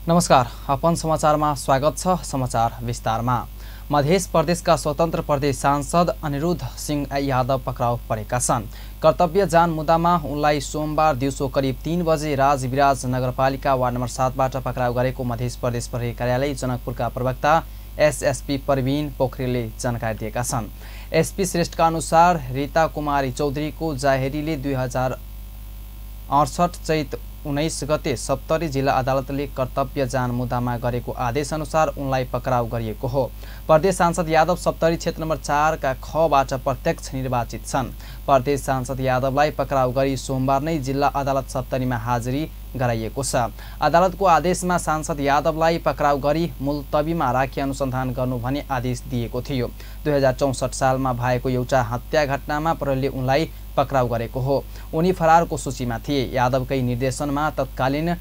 नमस्कार, अपन समाचारमा स्वागत छ। समाचार विस्तारमा। मध्य प्रदेशका स्वतन्त्र प्रदेश सांसद अनिरुद्ध सिंह यादव पक्राउ परेका छन्। कर्तव्य जान मुद्दामा उनलाई सोमबार दिउँसो करिब 3 बजे राजविराज नगरपालिका वार्ड नम्बर 7 बाट पक्राउ गरेको मध्य प्रदेश प्रहरी कार्यालय जनकपुरका प्रवक्ता एसएसपी प्रवीण पोखरेलले जानकारी दिएका छन्। एसपी श्रेष्ठका अनुसार रीता कुमारी चौधरीको जाहेरीले 2068 चैत 19 गते सप्तरी जिल्ला अदालतले कर्तव्य जान मुद्दामा गरेको आदेश अनुसार उनलाई पक्राउ गरिएको हो। प्रदेश सांसद यादव सप्तरी क्षेत्र नम्बर 4 का खबाट प्रत्यक्ष निर्वाचित छन्। प्रदेश सांसद यादवलाई पक्राउ गरी सोमबार नै जिल्ला अदालत सप्तरीमा हाजिरी गराइएको छ। अदालतको आदेशमा सांसद यादवलाई पक्राउ गरी मुलतवीमा राखी अनुसन्धान गर्नु भनी आदेश दिएको थियो। 2064 सालमा भएको एउटा हत्या घटनामा प्रहरीले उनलाई पक्राउ गरेको हो। उनी फरारको सूचीमा थिए। यादवकै निर्देशनमा तत्कालीन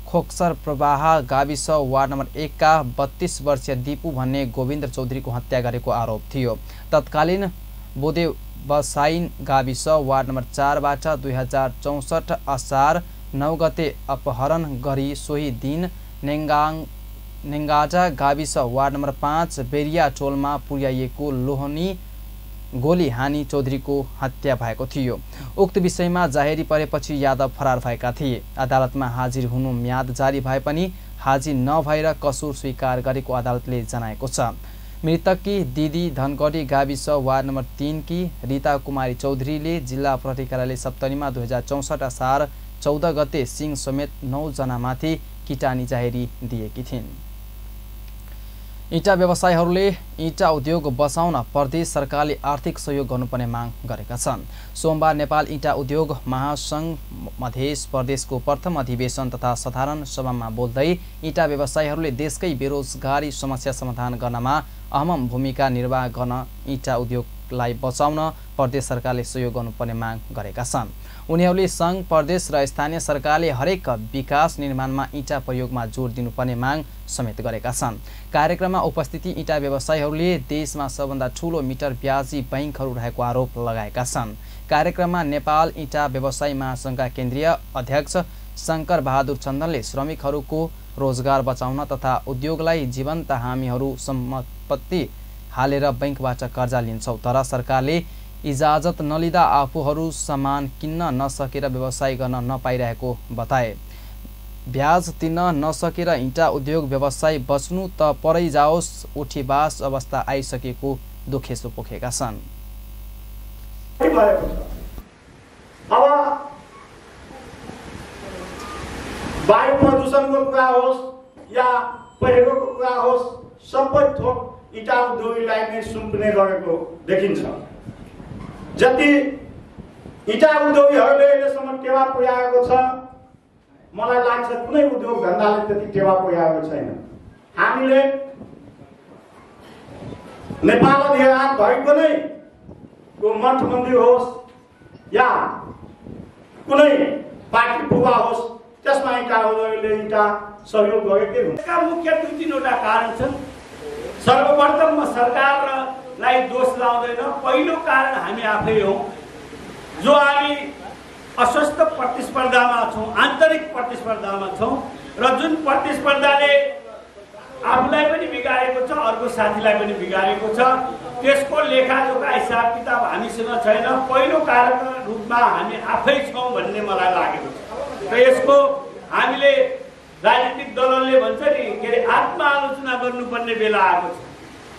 खोक्सर प्रवाह गाविस वार्ड नम्बर 1 का 32 वर्षीय दीपू भन्ने गोविन्द चौधरीको हत्या गरेको आरोप थियो। तत्कालीन बोदे बसाइन गाविस वार्ड नम्बर 4 बाट 2064 असार 9 गते अपहरण गरी सोही दिन नेङ्गाजा गाविस वार्ड नम्बर 5 बेरिया टोलमा पुर्याइएको लोहनी गोली हानी चौधरीको हत्या भएको थियो। उक्त विषयमा जाहेरी परेपछि यादव फरार भएका थिए। अदालतमा हाजिर हुनु म्याद जारी भए पनि हाजिर नभएर कसूर स्वीकार गरेको अदालतले जनाएको छ। मृतककी दिदी धनगढी गाविस वार्ड नम्बर 3 की रीता कुमारी चौधरीले जिल्ला प्रहरी कार्यालय सप्तरीमा 2064 असार 14 गते सिंह समेत 9 जनामाथि किटानी जाहेरी दिएकी थिइन्। इँटा व्यवसायीहरूले इँटा उद्योग बचाउन प्रदेश सरकारले आर्थिक सहयोग गर्नुपर्ने माग गरेका छन्। सोमबार नेपाल इँटा उद्योग महासंघ मध्य प्रदेशको प्रथम अधिवेशन तथा साधारण सभामा बोल्दै इँटा व्यवसायीहरूले देशकै बेरोजगारी समस्या समाधान गर्नमा अहम भूमिका निर्वाह गर्न इँटा उद्योगलाई बचाउन प्रदेश सरकारले सहयोग गर्नुपर्ने माग गरेका छन्। उनीहरूले सङ्घ प्रदेश र स्थानीय सरकारले हरेक विकास निर्माणमा इँटा प्रयोगमा जोड दिनुपर्ने माग समेत गरेका छन्। कार्यक्रममा उपस्थिति इँटा व्यवसायीहरूले देशमा सबभन्दा ठूलो मिटर ब्याजी बैंकहरू रहेको आरोप लगाएका छन्। कार्यक्रममा नेपाल इँटा व्यवसायी महासंघका केन्द्रीय अध्यक्ष शङ्कर बहादुर चन्दनले श्रमिकहरूको रोजगार बचाउन तथा उद्योगलाई जीवन्त हामीहरू सम्पत्ति हालेर बैंकबाट कर्जा लिन्छौँ, तर सरकारले इजाजत नलिँदा आफूहरू सामान किन्न नसकेर व्यवसाय गर्न नपाइरहेको बताए। ब्याज तिर्न नसकेर इँटा उद्योग व्यवसाय बच्नु त परै जाओस्, उठीबास अवस्था आइसकेको दुखेसो पोखेका छन्। अब वायु प्रदूषणको कुरा होस् या पहिरोको कुरा होस्, सबै थोक इँटा उद्योगीलाई नै सुम्पिने गरेको देखिन्छ। जति इँटा उद्योगीहरूले अहिलेसम्म टेवा पुर्याएको छ, मलाई लाग्छ कुनै उद्योग धन्दाले त्यति टेवा पुर्याएको छैन। हामीले नेपाल अधिराज्य भएको नै को मठ मन्दिर होस् या कुनै पार्टी बुबा होस्, त्यसमा इँटा उद्योगीले इँटा सहयोग गरेकै हुन्छ। यसका मुख्य 2-3 कारण छन्। सर्वप्रथम म सरकारलाई दोष लाउँदैन। पहिलो कारण हामी आफै हौँ, जो हामी अस्वस्थ प्रतिस्पर्धामा छौँ, आन्तरिक प्रतिस्पर्धामा छौँ र जुन प्रतिस्पर्धाले आफूलाई पनि बिगारेको छ, अर्को साथीलाई पनि बिगारेको छ, त्यसको लेखाजोखा हिसाब किताब हामीसँग छैन। पहिलो कारणको रूपमा हामी आफै छौँ भन्ने मलाई लागेको छ। र यसको हामीले राजनीतिक दलले भन्छ नि के अरे आत्मआलोचना गर्नुपर्ने बेला आएको छ।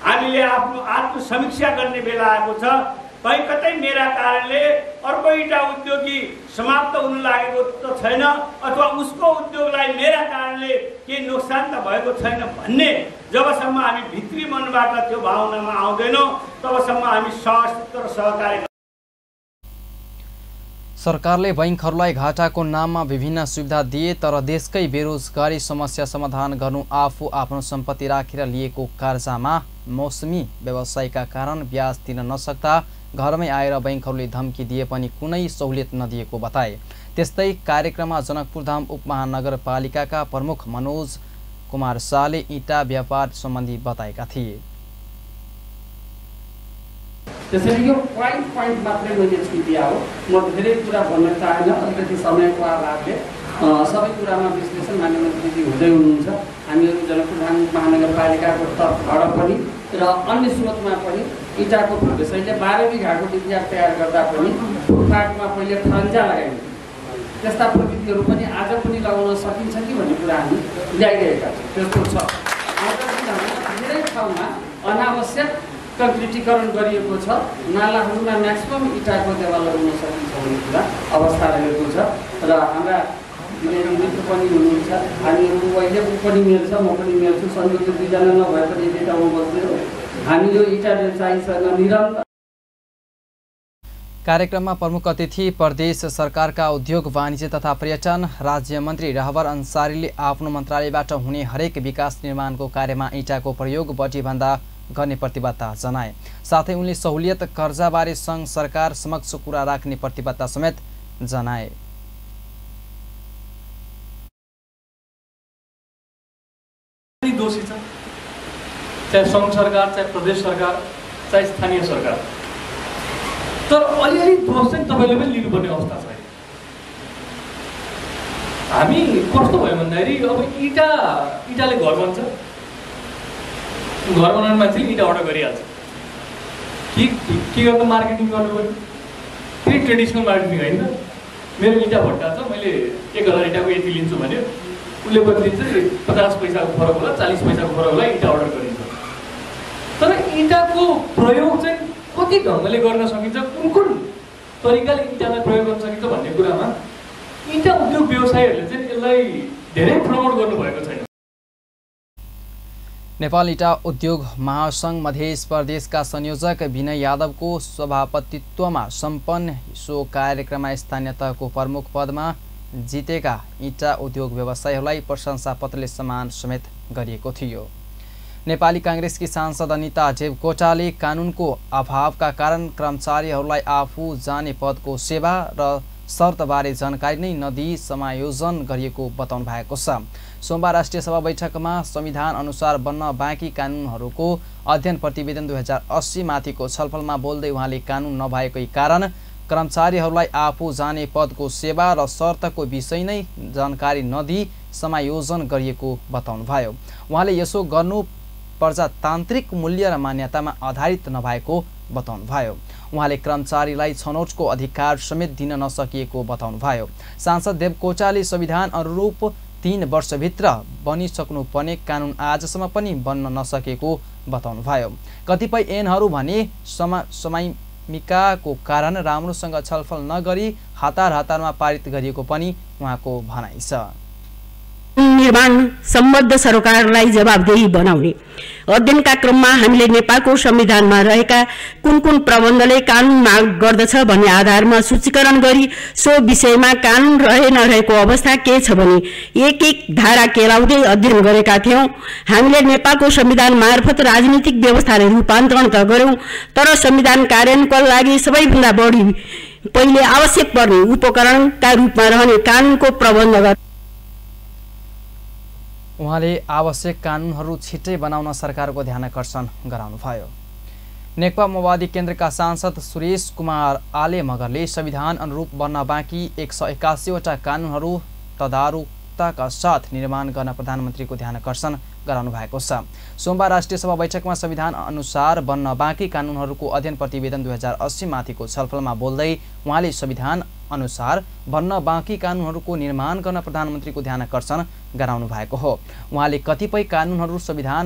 हामीले आफ्नो आत्मसमीक्षा गर्ने बेला आएको छ। कहीँ कतै मेरा कारणले अर्को इँटा उद्योगी समाप्त हुन लागेको त छैन, अथवा उसको उद्योगलाई मेरा कारणले केही नोक्सान त भएको छैन भन्ने जबसम्म हामी भित्री मनबाट त्यो भावनामा आउँदैनौँ, तबसम्म हामी सहअस्तित्व र सहकार्य। सरकारले बैंकहरूलाई घाटाको नाममा विभिन्न सुविधा दिए, तर देशकै बेरोजगारी समस्या समाधान गर्नु आफू आफ्नो सम्पत्ति राखेर लिएको कर्जामा मौसमी व्यवसायका कारण ब्याज तिर्न नसक्दा घरमै आएर बैंकहरूले धम्की दिए पनि कुनै सहुलियत नदिएको बताए। त्यस्तै कार्यक्रममा जनकपुरधाम उपमहानगरपालिकाका प्रमुख मनोज कुमार शाहले इँटा व्यापार सम्बन्धी बताएका थिए। त्यसैले यो पोइन्ट मात्रै मैले छुटिया हो। म धेरै कुरा भन्न चाहेन, अलिकति समयको अभावले। सबै कुरामा विश्लेषण मान्य मन्त्रीजी हुँदै हुनुहुन्छ। हामीहरू जनकपुर धाम महानगरपालिकाको तर्फबाट पनि र अन्य स्रोतमा पनि इँटाको त्यसैले 12 बिघाको डिपिआर तयार गर्दा पनि फुटपाथमा पहिले खरन्जा लगाइन्छ। त्यस्ता प्रविधिहरू पनि आज पनि लगाउन सकिन्छ कि भन्ने कुरा हामी ल्याइरहेका छौँ। त्यस्तो छ। धेरै ठाउँमा अनावश्यक कङ्क्रिटीकरण गरिएको छ। नालाहरूमा म्याक्सिमम इँटाको देवाल लगाउन सकिन्छ भन्ने कुरा अवस्था रहेको छ। र हाम्रा मित्र पनि हुनुहुन्छ, हामीहरू अहिले पनि मिल्छ, म पनि मिल्छु, संयुक्त दुईजना नभए पनि एकै ठाउँमा बस्ने हो। हामी यो इँटा व्यवसायीसँग निरन्तर। कार्यक्रममा प्रमुख अतिथि प्रदेश सरकारका उद्योग वाणिज्य तथा पर्यटन राज्य मन्त्री रहबर अन्सारीले आफ्नो मन्त्रालयबाट हुने हरेक विकास निर्माणको कार्यमा इँटाको प्रयोग बढीभन्दा गर्ने प्रतिबद्धता जनाए। साथै उनले सहुलियत कर्जाबारे सङ्घ सरकार समक्ष कुरा राख्ने प्रतिबद्धता समेत जनाए। दोषी छ, चाहे सङ्घ सरकार, चाहे प्रदेश सरकार, चाहे स्थानीय सरकार, तर अलिअलि दोष चाहिँ तपाईँले पनि लिनुपर्ने अवस्था छ। हामी कस्तो भयो भन्दाखेरि अब इँटाले घर बन्छ, घर बनाउने मान्छेले इँटा अर्डर गरिहाल्छ। के गर्नु, मार्केटिङ गर्नु पर्यो। फेरि ट्रेडिसनल मार्केटिङ होइन, मेरो इँटा भट्टा छ, मैले 1000 इँटाको यति लिन्छु भने उसले बदलिन्छ 50 पैसाको फरक होला, 40 पैसाको फरक होला, इँटा अर्डर गरिन्छ। तर इँटाको प्रयोग चाहिँ कति ढङ्गले गर्न सकिन्छ, कुन तरिकाले इँटालाई प्रयोग गर्न सकिन्छ भन्ने कुरामा इँटा उद्योग व्यवसायीहरूले चाहिँ यसलाई धेरै प्रमोट गर्नुभएको छैन। नेपाल इँटा उद्योग महासङ्घ मध्य प्रदेशका संयोजक विनय यादवको सभापतित्वमा सम्पन्न सो कार्यक्रममा स्थानीय तहको प्रमुख पदमा जितेका इँटा उद्योग व्यवसायीहरूलाई प्रशंसा पत्रले सम्मान समेत गरिएको थियो। नेपाली काङ्ग्रेसकी सांसद अनिता देवकोटाले कानुनको अभावका कारण कर्मचारीहरूलाई आफू जाने पदको सेवा र शर्तबारे जानकारी नै नदिई समायोजन गरिएको बताउनु भएको छ। सोमबार राष्ट्रिय सभा बैठकमा संविधान अनुसार बन्न बाँकी कानुनहरूको अध्ययन प्रतिवेदन 2080 माथिको छलफलमा बोल्दै उहाँले कानुन नभएकै कारण कर्मचारीहरूलाई आफू जाने पदको सेवा र शर्तको विषय नै जानकारी नदिई समायोजन गरिएको बताउनुभयो। उहाँले यसो गर्नु प्रजातान्त्रिक मूल्य र मान्यतामा आधारित नभएको बताउनुभयो। उहाँले कर्मचारीलाई छनौटको अधिकार समेत दिन नसकिएको बताउनुभयो। सांसद देवकोटाले संविधान अनुरूप 3 वर्षभित्र बनिसक्नुपर्ने कानुन आजसम्म पनि बन्न नसकेको बताउनुभयो। कतिपय ऐनहरू भने समयमिकाको कारण राम्रोसँग छलफल नगरी हतारमा पारित गरिएको पनि उहाँको भनाइ छ। निर्माण सम्बद्ध सरकारलाई जवाबदेही बनाउने अध्ययनका क्रममा हामीले नेपालको संविधानमा रहेका कुन प्रबन्धले कानुन माग गर्दछ भन्ने आधारमा सूचीकरण गरी सो विषयमा कानुन रहे नरहेको अवस्था के छ भने एक धारा केलाउँदै अध्ययन गरेका थियौं। हामीले नेपालको संविधान मार्फत राजनीतिक व्यवस्थालाई रूपान्तरण त गर्यौं, तर संविधान कार्यान्वयनका लागि सबैभन्दा बढी पहिले आवश्यक पर्ने उपकरणका रूपमा रहने कानुनको प्रबन्ध गर। उहाँले आवश्यक कानुनहरू छिट्टै बनाउन सरकारको ध्यान आकर्षण गराउनुभयो। नेकपा माओवादी केन्द्रका सांसद सुरेश कुमार आले मगरले संविधान अनुरूप बन्न बाँकी 181 वटा कानुनहरू तदारुकताका साथ निर्माण गर्न प्रधानमन्त्रीको ध्यान आकर्षण गराउनु भएको छ। सोमबार राष्ट्रिय सभा बैठकमा संविधान अनुसार बन्न बाँकी कानुनहरूको अध्ययन प्रतिवेदन 2080 माथिको छलफलमा बोल्दै उहाँले संविधान अनुसार बन्न बाँकी कानुनहरूको निर्माण गर्न प्रधानमन्त्रीको ध्यान आकर्षण गराउनु भएको हो। उहाँले कतिपय कानुनहरू संविधान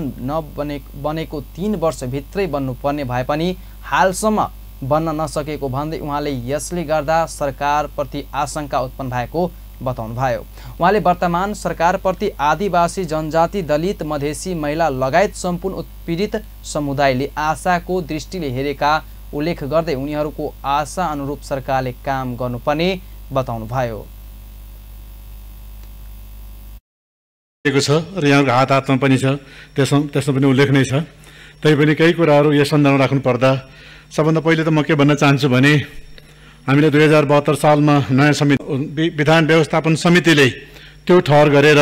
बनेको 3 वर्षभित्रै बन्नुपर्ने भए पनि हालसम्म बन्न नसकेको भन्दै उहाँले यसले गर्दा सरकारप्रति आशंका उत्पन्न भएको बताउनुभयो। उहाँले वर्तमान सरकारप्रति आदिवासी जनजाति दलित मधेसी महिला लगायत सम्पूर्ण उत्पीडित समुदायले आशाको दृष्टिले हेरेका उल्लेख गर्दै उनीहरूको आशा अनुरूप सरकारले काम गर्नुपर्ने बताउनुभयो। र यहाँको हातमा पनि छ, त्यसमा पनि उल्लेख नै छ। तैपनि केही कुराहरू यस सन्दर्भमा राख्नु पर्दा सबभन्दा पहिले त म के भन्न चाहन्छु भने हामीले 2072 सालमा नयाँ विधान व्यवस्थापन समितिले त्यो ठहर गरेर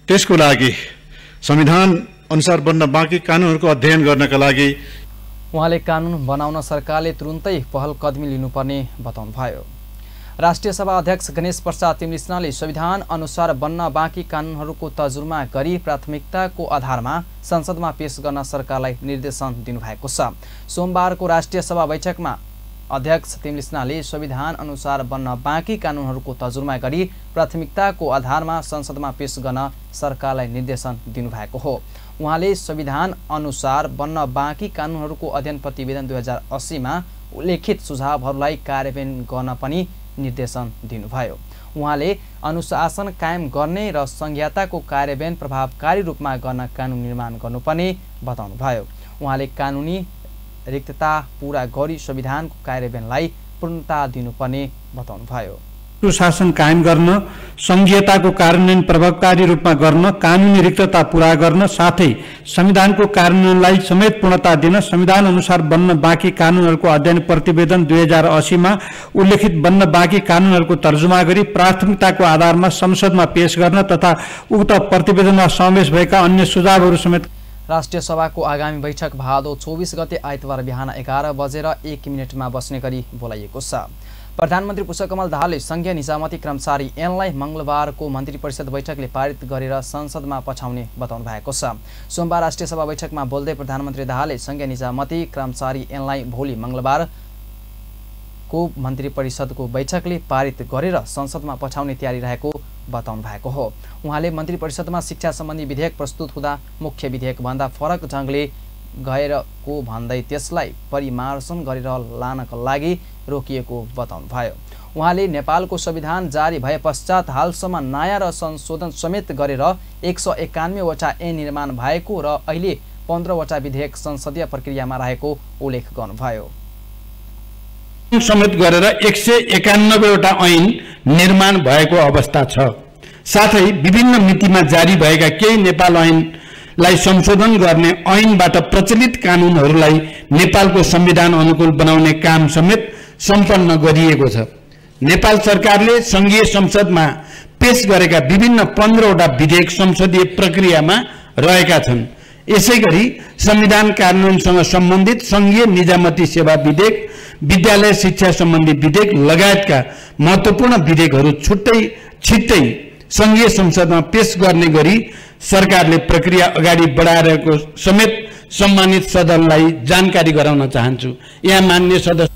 त्यसको लागि संविधान अनुसार बन्न बाँकी कानुनहरूको अध्ययन गर्नका लागि उहाँले कानुन बनाउन सरकारले तुरुन्तै पहल कदमी लिनुपर्ने बताउनुभयो। राष्ट्रिय सभा अध्यक्ष गणेश प्रसाद तिमलिसनाले संविधान अनुसार बन्न बाँकी कानुनहरूको तर्जुमा गरी प्राथमिकताको आधारमा संसदमा पेश गर्न सरकारलाई निर्देशन दिनुभएको छ। सोमबारको राष्ट्रिय सभा बैठकमा अध्यक्ष तिमलिसनाले संविधान अनुसार बन्न बाँकी कानुनहरूको तर्जुमा गरी प्राथमिकताको आधारमा संसदमा पेश गर्न सरकारलाई निर्देशन दिनुभएको हो। उहाँले संविधान अनुसार बन्न बाँकी कानुनहरूको अध्ययन प्रतिवेदन 2080 मा उल्लेखित सुझावहरूलाई कार्यान्वयन गर्न पनि निर्देशन दिनुभयो। उहाँले अनुशासन कायम गर्ने र संहिताको कार्यान्वयन प्रभावकारी रूपमा गर्न कानुन निर्माण गर्नुपर्ने बताउनुभयो। उहाँले कानुनी रिक्तता पूरा गरी संविधानको कार्यान्वयनलाई पूर्णता दिनुपर्ने बताउनुभयो। सुशासन कायम गर्न, संघीयताको कार्यान्वयन प्रभावकारी रूपमा गर्न, कानुनी रिक्तता पूरा गर्न साथै संविधानको कार्यान्वयनलाई समेत पूर्णता दिन संविधान अनुसार बन्न बाँकी कानुनहरूको अध्ययन प्रतिवेदन 2080 मा उल्लेखित बन्न बाँकी कानुनहरूको तर्जुमा गरी प्राथमिकताको आधारमा संसदमा पेश गर्न तथा उक्त प्रतिवेदनमा समावेश भएका अन्य सुझावहरू समेत राष्ट्रिय सभाको आगामी बैठक भादो 24 गते आइतबार बिहान 11 बजेर 1 मिनेटमा बस्ने गरी बोलाइएको छ। प्रधानमन्त्री पुष्पकमल दाहालले संघीय निजामती कर्मचारी ऐनलाई मंगलबारको मन्त्री परिषद बैठकले पारित गरेर संसदमा पठाउने बताउनु भएको छ। सोमबार राष्ट्रिय सभा बैठकमा बोल्दै प्रधानमन्त्री दाहालले संघीय निजामती कर्मचारी ऐनलाई भोलि मंगलबारको मन्त्री परिषदको बैठकले पारित गरेर संसदमा पठाउने तयारी रहेको बताउनु भएको हो। उहाँले मन्त्री परिषदमा शिक्षा सम्बन्धी विधेयक प्रस्तुत हुँदा मुख्य विधेयक भन्दा फरक ढंगले गएको भन्दै त्यसलाई परिमार्जन गरेर लानका लागि रोकिएको बताउनुभयो। उहाँले नेपालको संविधान जारी भए पश्चात हालसम्म नयाँ र संशोधन समेत गरेर 191 वटा ऐन निर्माण भएको र अहिले 15 वटा विधेयक संसदीय प्रक्रियामा रहेको उल्लेख गर्नुभयो। समेत गरेर 191 वटा ऐन निर्माण भएको अवस्था छ। साथै विभिन्न मितिमा जारी भएका केही नेपाल ऐनलाई संशोधन गर्ने ऐनबाट प्रचलित कानुनहरूलाई नेपालको संविधान अनुकूल बनाउने काम समेत सम्पन्न गरिएको छ। नेपाल सरकारले संघीय संसदमा पेश गरेका विभिन्न 15 वटा विधेयक संसदीय प्रक्रियामा रहेका छन्। यसैगरी संविधान कार्यान्वयनसँग सम्बन्धित संघीय निजामती सेवा विधेयक, विद्यालय शिक्षा सम्बन्धी विधेयक लगायतका महत्त्वपूर्ण विधेयकहरू छिट्टै संघीय संसदमा पेश गर्ने गरी सरकारले प्रक्रिया अगाडि बढाएको समेत सम्मानित सदनलाई जानकारी गराउन चाहन्छु। यहाँ मान्य सदस्य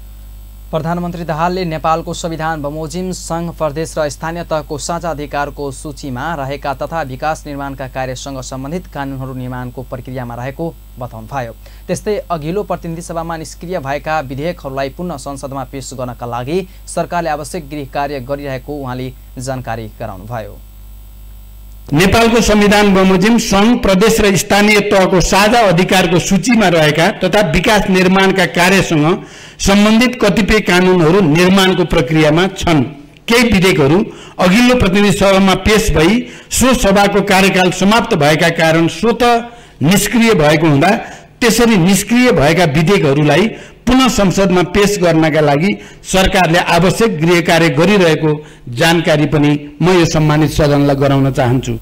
प्रधानमन्त्री दाहालले नेपालको संविधान बमोजिम संघ प्रदेश र स्थानीय तहको साझा अधिकारको सूचीमा रहेका तथा विकास निर्माणका कार्यसँग सम्बन्धित कानुनहरू निर्माणको प्रक्रियामा रहेको बताउनुभयो। त्यस्तै अघिल्लो प्रतिनिधि सभामा निष्क्रिय भएका विधेयकहरूलाई पुनः संसदमा पेश गर्नका लागि सरकारले आवश्यक गृह कार्य गरिरहेको उहाँले जानकारी गराउनुभयो। नेपालको संविधान बमोजिम संघ प्रदेश र स्थानीय तहको साझा अधिकारको सूचीमा रहेका तथा विकास निर्माणका कार्यसँग सम्बन्धित कतिपय कानुनहरू निर्माणको प्रक्रियामा छन्। केही विधेयकहरू अघिल्लो प्रतिनिधि सभामा पेश भई सो सभाको कार्यकाल समाप्त भएका कारण स्वतः निष्क्रिय भएको हुँदा त्यसरी निष्क्रिय भएका विधेयकहरूलाई पुनः संसदमा पेश गर्नका लागि सरकारले आवश्यक गृह कार्य गरिरहेको जानकारी पनि म यो सम्मानित सदनलाई गराउन चाहन्छु।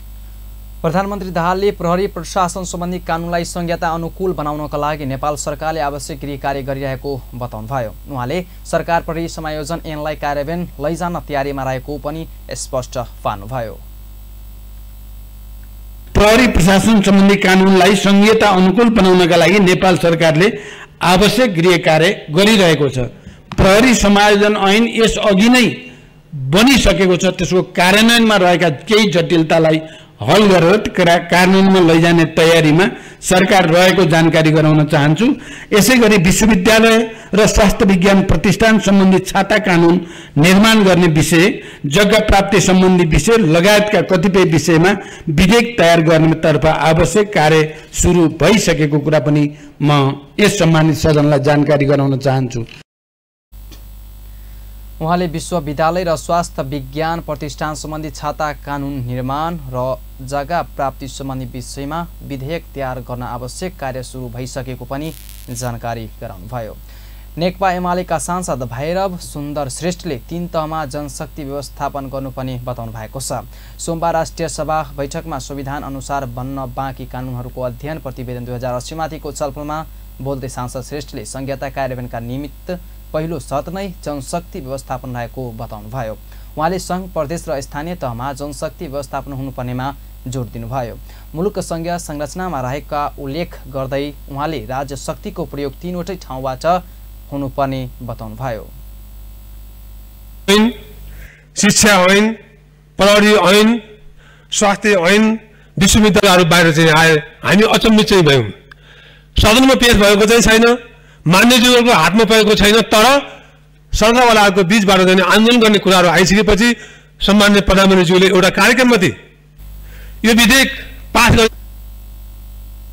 प्रधानमन्त्री दाहालले प्रहरी प्रशासन सम्बन्धी कानुनलाई संहिता अनुकूल बनाउनका लागि नेपाल सरकारले आवश्यक गृह कार्य गरिरहेको बताउनुभयो। उहाँले सरकार प्रहरी समायोजन ऐनलाई कार्यान्वयन लैजान तयारीमा रहेको पनि स्पष्ट पार्नुभयो। प्रहरी प्रशासन सम्बन्धी कानुनलाई संहिता अनुकूल बनाउनका लागि नेपाल सरकारले आवश्यक गृह कार्य गरिरहेको छ। प्रहरी समायोजन ऐन यस अघि नै बनिसकेको छ। त्यसको कार्यान्वयनमा रहेका केही जटिलतालाई हल गरेर कार्यान्वयनमा लैजाने तयारीमा सरकार रहेको जानकारी गराउन चाहन्छु। यसैगरी विश्वविद्यालय र स्वास्थ्य विज्ञान प्रतिष्ठान सम्बन्धी छाता कानुन निर्माण गर्ने विषय, जग्गा प्राप्ति सम्बन्धी विषय लगायतका कतिपय विषयमा विधेयक तयार गर्नेतर्फ आवश्यक कार्य सुरु भइसकेको कुरा पनि म यस सम्मानित सदनलाई जानकारी गराउन चाहन्छु। उहाँले विश्वविद्यालय र स्वास्थ्य विज्ञान प्रतिष्ठान सम्बन्धी छाता कानुन निर्माण र जग्गा प्राप्ति सम्बन्धी विषयमा विधेयक तयार गर्न आवश्यक कार्य सुरु भइसकेको पनि जानकारी गराउनुभयो। नेकपा एमालेका सांसद भैरव सुन्दर श्रेष्ठले 3 तहमा जनशक्ति व्यवस्थापन गर्नुपर्ने बताउनु भएको छ। सोमबार राष्ट्रिय सभा बैठकमा संविधान अनुसार बन्न बाँकी कानुनहरूको अध्ययन प्रतिवेदन 2080 माथिको छलफलमा बोल्दै सांसद श्रेष्ठले संहिता कार्यान्वयनका निमित्त पहिलो शर्त नै जनशक्ति व्यवस्थापन रहेको बताउनुभयो। उहाँले सङ्घ प्रदेश र स्थानीय तहमा जनशक्ति व्यवस्थापन हुनुपर्नेमा जोड दिनुभयो। मुलुक सङ्घीय संरचनामा रहेका उल्लेख गर्दै उहाँले राज्य शक्तिको प्रयोग 3वटै ठाउँबाट हुनुपर्ने बताउनुभयो। शिक्षा ऐन, प्रहरी ऐन, स्वास्थ्य ऐन, विश्वविद्यालयहरू बाहिर चाहिँ आए। हामी अचम्मित चाहिँ भयौँ। सदनमा पेश भएको चाहिँ छैन, मान्यज्यूहरूको हातमा परेको छैन। तर सरकारवालाहरूको बीचबाट चाहिँ आन्दोलन गर्ने कुराहरू आइसकेपछि सम्मान्य प्रधानमन्त्रीज्यूले एउटा कार्यक्रममा यो विधेयक पास गरे।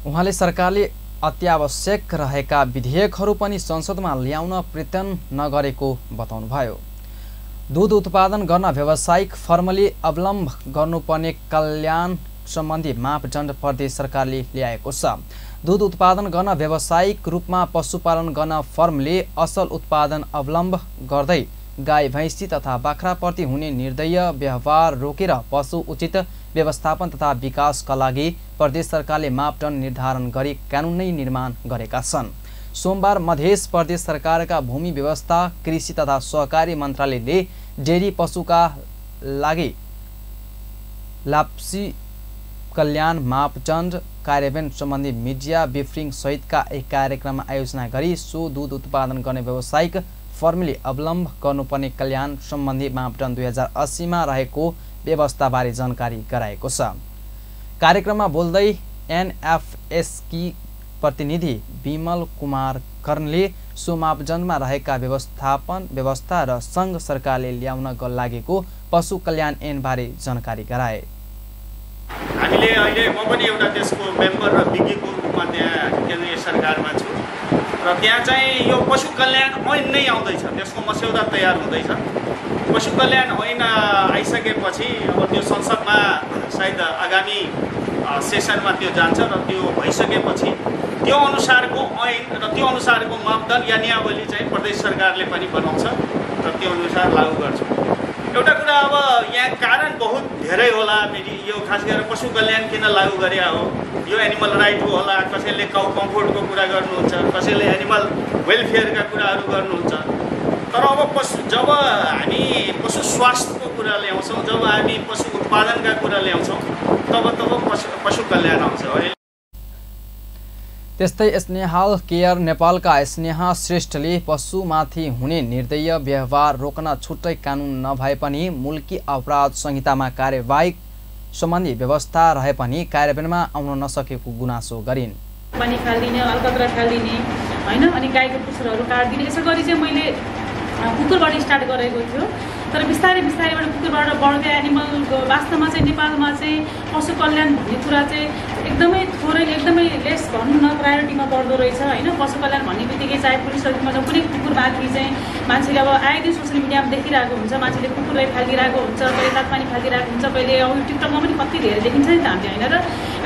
उहाँले सरकारले अत्यावश्यक रहेका विधेयकहरू पनि संसदमा ल्याउन प्रयत्न नगरेको बताउनुभयो। दूध उत्पादन गर्न व्यावसायिक फर्मले अवलम्ब गर्नुपर्ने कल्याण सम्बन्धी मापदण्ड प्रदेश सरकारले ल्याएको छ। दूध उत्पादन गर्न व्यावसायिक रूपमा पशुपालन गर्न फर्मले असल उत्पादन अवलम्ब गर्दै गाई भैँसी तथा बाख्राप्रति हुने निर्दय व्यवहार रोकेर पशु उचित व्यवस्थापन तथा विकासका लागि प्रदेश सरकारले मापदण्ड निर्धारण गरी कानुन नै निर्माण गरेका छन्। सोमबार मध्य प्रदेश सरकारका भूमि व्यवस्था, कृषि तथा सहकारी मन्त्रालयले डेरी पशुका लागि लाप्सी कल्याण मापदण्ड कार्यान्वयन सम्बन्धी मिडिया ब्रिफिङ सहितका एक कार्यक्रममा आयोजना गरी सो दूध उत्पादन गर्ने व्यावसायिक फर्मले अवलम्ब गर्नुपर्ने कल्याण सम्बन्धी मापदण्ड 2080 मा रहेको व्यवस्थाबारे जानकारी गराएको छ। कार्यक्रममा बोल्दै एनएफएसकी प्रतिनिधि विमल कुमार कर्णले सो मापदण्डमा रहेका व्यवस्था र सङ्घ सरकारले ल्याउन लागेको पशु कल्याण ऐनबारे जानकारी गराए। हामीले अहिले म पनि एउटा त्यसको मेम्बर र विज्ञको रूपमा त्यहाँ केन्द्रीय सरकारमा छु र त्यहाँ चाहिँ यो पशु कल्याण ऐन नै आउँदैछ, त्यसको मस्यौदा तयार हुँदैछ। पशु कल्याण ऐन आइसकेपछि अब त्यो संसदमा सायद आगामी सेसनमा त्यो जान्छ र त्यो भइसकेपछि त्यो अनुसारको ऐन र त्यो अनुसारको मापदण्ड या नियावली चाहिँ प्रदेश सरकारले पनि बनाउँछ र त्यो अनुसार लागू गर्छ। एउटा कुरा अब यहाँ कारण बहुत धेरै होला। यो खास गरेर पशु कल्याण किन लागू गरे हो, यो एनिमल राइट हो होला, कसैले काउ कम्फोर्टको कुरा गर्नुहुन्छ, कसैले एनिमल वेलफेयरका कुराहरू गर्नुहुन्छ। तर अब जब हामी पशु स्वास्थ्यको कुरा ल्याउँछौँ, जब हामी पशु उत्पादनका कुरा ल्याउँछौँ, तब पशु कल्याण आउँछ। त्यस्तै स्नेहाल केयर नेपालका स्नेहा श्रेष्ठले पशुमाथि हुने निर्दय व्यवहार रोक्न छुट्टै कानुन नभए पनि मुल्की अपराध संहितामा कार्यवाही सम्बन्धी व्यवस्था रहे पनि कार्यान्वयनमा आउन नसकेको गुनासो गरिन्। पानी फाल्दिने, अलकत्रा फाल्दिने हैन, अनि गाईको पुच्छरहरू काट्दिने, यसो गरी चाहिँ मैले कुकुरबाट स्टार्ट गरेको थियो। तर बिस्तारै बिस्तारैबाट कुकुरबाट बढ्दै एनिमल वास्तवमा चाहिँ नेपालमा चाहिँ पशु कल्याण भन्ने कुरा चाहिँ एकदमै थोरै, एकदमै लेस भनौँ न, प्रायोरिटीमा पर्दो रहेछ हैन। पशु कल्याण भन्ने बित्तिकै चाहे पुलिसहरूमा चाहिँ कुनै कुकुरमाथि चाहिँ मान्छेले अब आए दिन सोसियल मिडियामा देखिरहेको हुन्छ, मान्छेले कुकुरलाई फालिदिरहेको हुन्छ, कहिले तातपानी फालिदिरहेको हुन्छ, कहिले अब टिकटकमा पनि कति धेरै देखिन्छ नि त हामीले होइन। र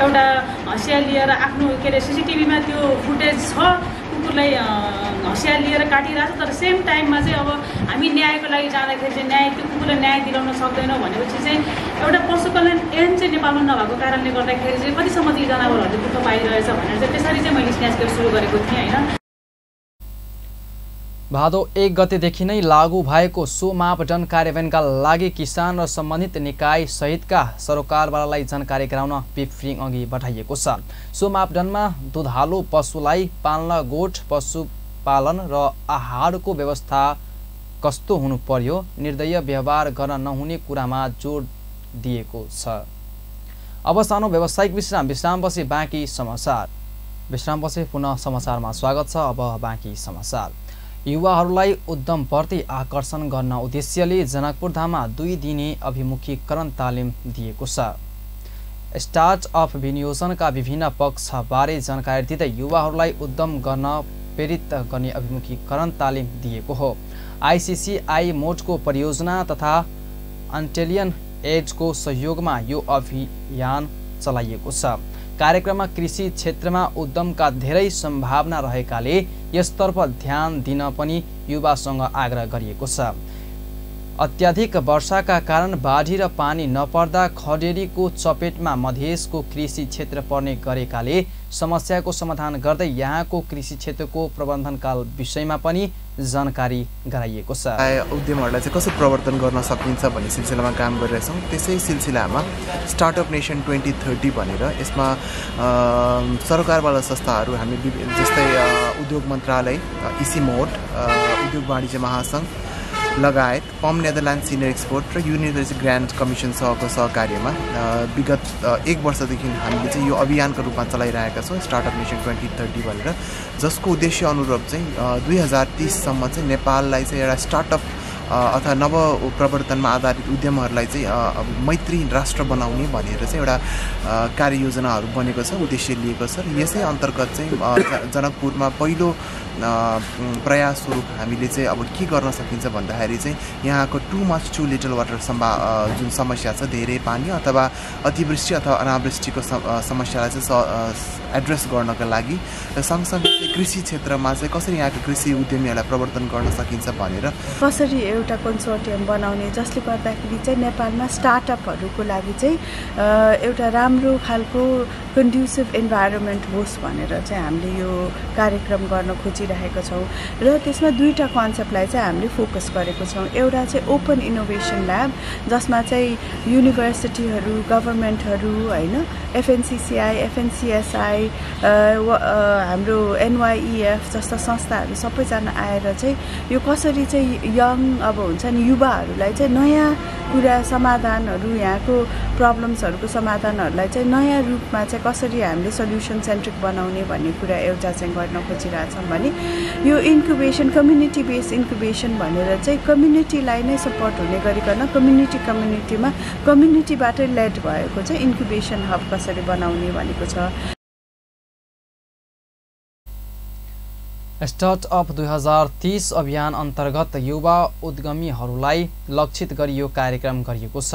एउटा हँसिया लिएर आफ्नो के अरे सिसिटिभीमा त्यो फुटेज छ, कुकुरलाई हँसिया लिएर काटिरहेको छ। तर सेम टाइममा चाहिँ अब हामी न्यायको लागि जाँदाखेरि चाहिँ त्यो कुकुरलाई न्याय दिलाउन सक्दैनौँ भनेपछि चाहिँ एउटा पशु कल्याण ऐन चाहिँ नेपालमा नभएको कारणले गर्दाखेरि चाहिँ कतिसम्म ती जनावरहरूले दुःख पाइरहेछ भनेर चाहिँ त्यसरी चाहिँ मैले स्न्याच सुरु गरेको थिएँ होइन। भादो 1 गतेदेखि नै लागू भएको सो मापदण्ड कार्यान्वयनका लागि किसान र सम्बन्धित निकाय सहितका सरोकारवालालाई जानकारी गराउन ब्रिफिङ अघि बढाइएको छ। सो मापदण्डमा दुधालु पशुलाई पाल्न गोठ पशुपालन र आहारको व्यवस्था कस्तो हुनु पर्यो, निर्दय व्यवहार गर्न नहुने कुरामा जोड दिएको छ। अब सानो व्यावसायिक विश्रामपछि बाँकी समाचार। विश्रामपछि पुनः समाचारमा स्वागत छ। अब बाँकी समाचार। युवाहरूलाई उद्यमप्रति आकर्षण गर्न उद्देश्यले जनकपुरधाममा 2 दिने अभिमुखीकरण तालिम दिएको छ। स्टार्टअप विनियोजनका विभिन्न पक्षबारे जानकारी दिँदै युवाहरूलाई उद्यम गर्न प्रेरित गर्ने अभिमुखीकरण तालिम दिएको हो। आइसिसिआई मोडको परियोजना तथा अन्टेलियन एजको सहयोगमा यो अभियान चलाइएको छ। कार्यक्रममा कृषि क्षेत्रमा उद्यमका धेरै सम्भावना रहेकाले यसतर्फ ध्यान दिन पनि युवासँग आग्रह गरिएको छ। अत्याधिक वर्षाका कारण बाढी र पानी नपर्दा खडेरीको चपेटमा मधेसको कृषि क्षेत्र पर्ने गरेकाले समस्याको समाधान गर्दै यहाँको कृषि क्षेत्रको प्रबन्धनकाल विषयमा पनि जानकारी गराइएको छ। उद्यमहरूलाई चाहिँ कसरी प्रवर्तन गर्न सकिन्छ भन्ने सिलसिलामा काम गरिरहेछौँ। त्यसै सिलसिलामा स्टार्टअप नेसन 2030 भनेर यसमा सरकारवाला संस्थाहरू हामी जस्तै उद्योग मन्त्रालय, इसी मोड, उद्योग वाणिज्य महासङ्घ लगायत पम नेदरल्यान्ड सिनियर एक्सपोर्ट र युनिभर्सिटी ग्रान्ट कमिसन सहको सहकार्यमा विगत 1 वर्षदेखि हामीले चाहिँ यो अभियानको रूपमा चलाइरहेका छौँ स्टार्टअप नेसन 2030 भनेर, जसको उद्देश्य अनुरूप चाहिँ 2030 सम्म चाहिँ नेपाललाई चाहिँ एउटा स्टार्टअप अथवा नव प्रवर्तनमा आधारित उद्यमहरूलाई चाहिँ मैत्री राष्ट्र बनाउने भनेर चाहिँ एउटा कार्ययोजनाहरू बनेको छ, उद्देश्य लिएको छ। र यसै अन्तर्गत चाहिँ जनकपुरमा पहिलो प्रयास स्वरूप हामीले चाहिँ अब के गर्न सकिन्छ भन्दाखेरि चाहिँ यहाँको too much too little water जुन समस्या छ, धेरै पानी अथवा अतिवृष्टि अथवा अनावृष्टिको समस्यालाई चाहिँ एड्रेस गर्नका लागि र सँगसँगै कृषि क्षेत्रमा चाहिँ कसरी यहाँको कृषि उद्यमीहरूलाई प्रवर्तन गर्न सकिन्छ भनेर कसरी एउटा कन्सोर्टियम बनाउने, जसले गर्दाखेरि चाहिँ नेपालमा स्टार्टअपहरूको लागि चाहिँ एउटा राम्रो खालको कन्ड्युसिभ इन्भाइरोमेन्ट होस् भनेर चाहिँ हामीले यो कार्यक्रम गर्न खोजिरहेका छौँ। र त्यसमा दुईवटा कन्सेप्टलाई चाहिँ हामीले फोकस गरेको छौँ। एउटा चाहिँ ओपन इनोभेसन ल्याब, जसमा चाहिँ युनिभर्सिटीहरू, गभर्मेन्टहरू होइन, एफएनसिसिआई, एफएनसिएसआई, हाम्रो एनवाइएफ जस्ता संस्थाहरू सबैजना आएर चाहिँ यो कसरी चाहिँ यङ अब हुन्छ नि युवाहरूलाई चाहिँ नयाँ कुरा समाधानहरू, यहाँको प्रब्लम्सहरूको समाधानहरूलाई चाहिँ नयाँ रूपमा चाहिँ कसरी हामीले सल्युसन सेन्ट्रिक बनाउने भन्ने कुरा एउटा चाहिँ गर्न खोजिरहेछौँ भने यो इन्क्युबेसन, कम्युनिटी बेस्ड इन्क्युबेसन भनेर चाहिँ कम्युनिटीलाई नै सपोर्ट हुने गरिकन कम्युनिटीमा कम्युनिटीबाटै लेड भएको चाहिँ इन्क्युबेसन हब कसरी बनाउने भनेको छ। स्टार्टअप 2030 अभियान अन्तर्गत युवा उद्यमीहरूलाई लक्षित गरी यो कार्यक्रम गरिएको छ।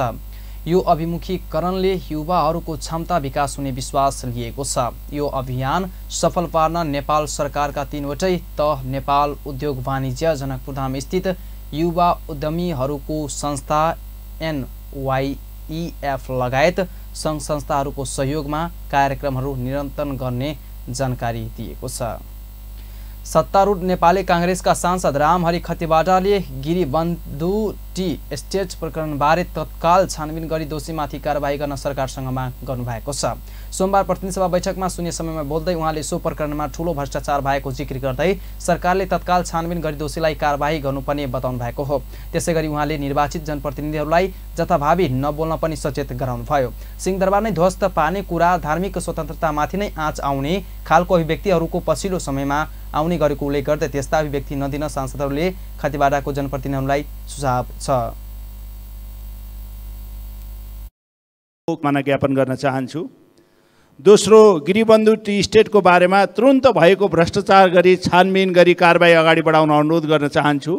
यो अभिमुखीकरणले युवाहरूको क्षमता विकास हुने विश्वास लिएको छ। यो अभियान सफल पार्न नेपाल सरकारका 3वटै तह नेपाल उद्योग वाणिज्य जनकपुरधाम स्थित युवा उद्यमीहरूको संस्था NYEF लगायत सङ्घ संस्थाहरूको सहयोगमा कार्यक्रमहरू निरन्तन गर्ने जानकारी दिएको छ। सत्तारूढ नेपाली काङ्ग्रेसका सांसद रामहरि खतिवडाले गिरिबन्धु टी एस्टेट प्रकरणबारे तत्काल छानबिन गरी दोषीमाथि कारबाही गर्न सरकारसँग माग गर्नुभएको छ। सोमबार प्रतिनिधि सभा बैठकमा शून्य समयमा बोल्दै उहाँले सो प्रकरणमा ठूलो भ्रष्टाचार भएको जिकिर गर्दै सरकारले तत्काल छानबिन गरी दोषीलाई कारबाही गर्नुपर्ने बताउनु भएको हो। त्यसैगरी उहाँले निर्वाचित जनप्रतिनिधिहरूलाई जथाभावी नबोल्न पनि सचेत गराउनुभयो। सिंहदरबार नै ध्वस्त पार्ने कुरा धार्मिक स्वतन्त्रतामाथि नै आँच आउने खालको अभिव्यक्तिहरूको पछिल्लो समयमा आउने गरेको उल्लेख गर्दै त्यस्ता अभिव्यक्ति नदिन सांसदहरूले खतिवडाको जनप्रतिनिधिहरूलाई सुझाव छ। माना ज्ञापन गर्न चाहन्छु। दोस्रो, गिरिबन्धु टी स्टेटको बारेमा तुरुन्त भएको भ्रष्टाचार गरी छानबिन गरी कारबाही अगाडि बढाउन अनुरोध गर्न चाहन्छु।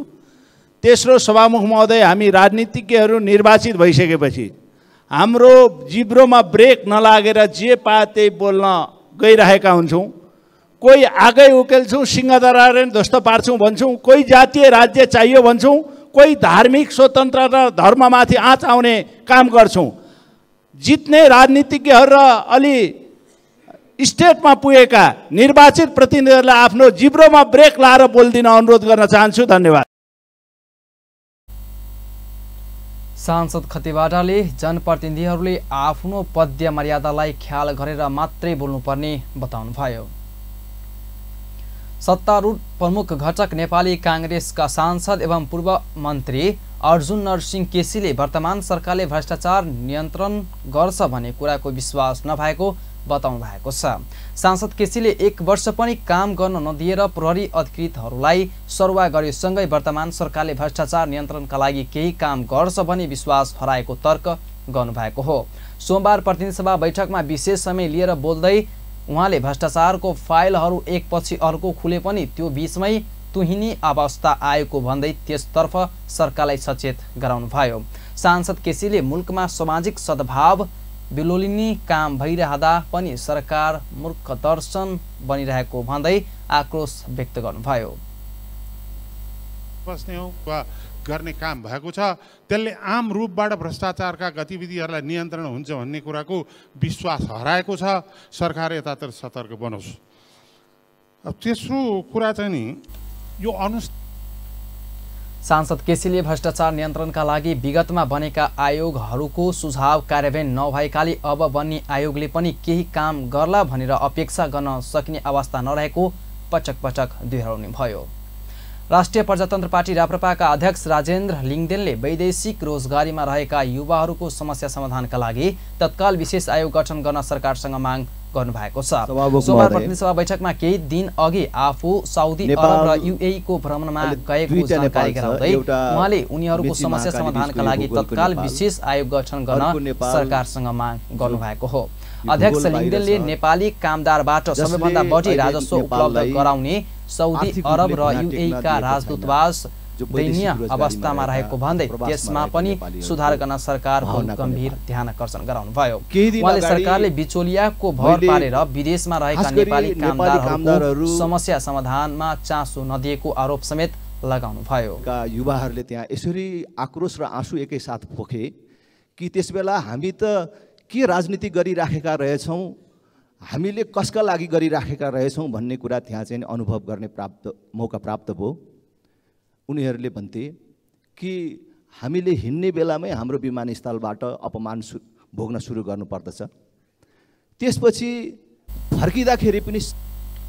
तेस्रो, सभामुख महोदय, हामी राजनीतिज्ञहरू निर्वाचित भइसकेपछि हाम्रो जिब्रोमा ब्रेक नलागेर जे पाए त्यही बोल्न गइरहेका हुन्छौँ। कोही आगै उकेल्छौँ, सिंहदरबार ध्वस्त पार्छौँ भन्छौँ, कोही जातीय राज्य चाहियो भन्छौँ, कोही धार्मिक स्वतन्त्रता र धर्ममाथि आँच आउने काम गर्छौँ। जित्ने राजनीतिज्ञहरू र अलि स्टेटमा पुगेका निर्वाचित प्रतिनिधिहरूलाई आफ्नो जिब्रोमा ब्रेक लाएर बोल्दिन अनुरोध गर्न चाहन्छु। धन्यवाद। सांसद खतिवडाले जनप्रतिनिधिहरूले आफ्नो पद मर्यादालाई ख्याल गरेर मात्रै बोल्नुपर्ने बताउनुभयो। सत्तारूढ प्रमुख घटक नेपाली काङ्ग्रेसका सांसद एवं पूर्व मन्त्री अर्जुन नरसिंह केसीले वर्तमान सरकारले भ्रष्टाचार नियन्त्रण गर्छ भन्ने कुराको विश्वास नभएको बताउनु भएको छ। सांसद केसीले 1 वर्ष पनि काम गर्न नदिएर प्रहरी अधिकृतहरूलाई सरुवा गरेसँगै वर्तमान सरकारले भ्रष्टाचार नियन्त्रणका लागि केही काम गर्छ भन्ने विश्वास हराएको तर्क गर्नुभएको हो। सोमबार प्रतिनिधि सभा बैठकमा विशेष समय लिएर बोल्दै उहाँले भ्रष्टाचारको फाइलहरू एकपछि अर्को खुले पनि त्यो बीचमै तुहिनी अवस्था आएको भन्दै त्यसतर्फ सरकारलाई सचेत गराउनुभयो। सांसद केसीले मुलुकमा सामाजिक सद्भाव बिलोलिने काम भइरहँदा पनि सरकार मूर्ख दर्शन बनिरहेको भन्दै आक्रोश व्यक्त गर्नुभयो। पस्ने हो वा गर्ने काम भएको छ, त्यसले आम रूपबाट भ्रष्टाचारका गतिविधिहरूलाई नियन्त्रण हुन्छ भन्ने कुराको विश्वास हराएको छ। सरकार यतातिर सतर्क बनोस्। अब तेस्रो कुरा चाहिँ नि यो सांसद केसीले भ्रष्टाचार नियन्त्रणका लागि विगतमा बनेका आयोगहरूको सुझाव कार्यान्वयन नभएकाले अब बन्ने आयोगले पनि केही काम गर्ला भनेर अपेक्षा गर्न सकिने अवस्था नरहेको पटक पटक दोहोऱ्याउनु भयो। राष्ट्रिय प्रजातन्त्र पार्टी राप्रपाका अध्यक्ष राजेन्द्र लिङदेनले वैदेशिक रोजगारीमा रहेका युवाहरूको समस्या समाधानका लागि तत्काल विशेष आयोग गठन गर्न सरकारसँग माग गर्नुभएको छ। सोमबार प्रतिनिधि सभा बैठकमा केही दिन अघि आफू साउदी अरब र युएई को भ्रमणमा गएको जानकारी गराउँदै उहाँले उनीहरूको समस्या समाधानका लागि तत्काल विशेष आयोग गठन गर्न सरकारसँग माग गर्नुभएको हो। अध्यक्ष लिङदेनले नेपाली कामदारबाट सबैभन्दा बढी राजस्व उपलब्ध गराउने साउदी अरब र युएई का राजदूतावास दयनीय अवस्थामा रहेको भन्दै त्यसमा पनि सुधार गर्न सरकारको गम्भीर ध्यान आकर्षण गराउनुभयो। उहाँले सरकारले बिचौलियाको भर पारेर विदेशमा रहेका नेपाली कामदारहरूको समस्या समाधानमा चासो नदिएको आरोप समेत लगाउनुभयो। युवाहरूले त्यहाँ यसरी आक्रोश र आँसु एकैसाथ पोखे कि त्यसबेला हामी त के राजनीति गरिराखेका रहेछौँ, हामीले कसका लागि गरिराखेका रहेछौँ भन्ने कुरा त्यहाँ चाहिँ अनुभव गर्ने मौका प्राप्त भयो। उनीहरूले भन्थे कि हामीले हिँड्ने बेलामै हाम्रो विमानस्थलबाट अपमान भोग्न सुरु गर्नुपर्दछ, त्यसपछि फर्किँदाखेरि पनि।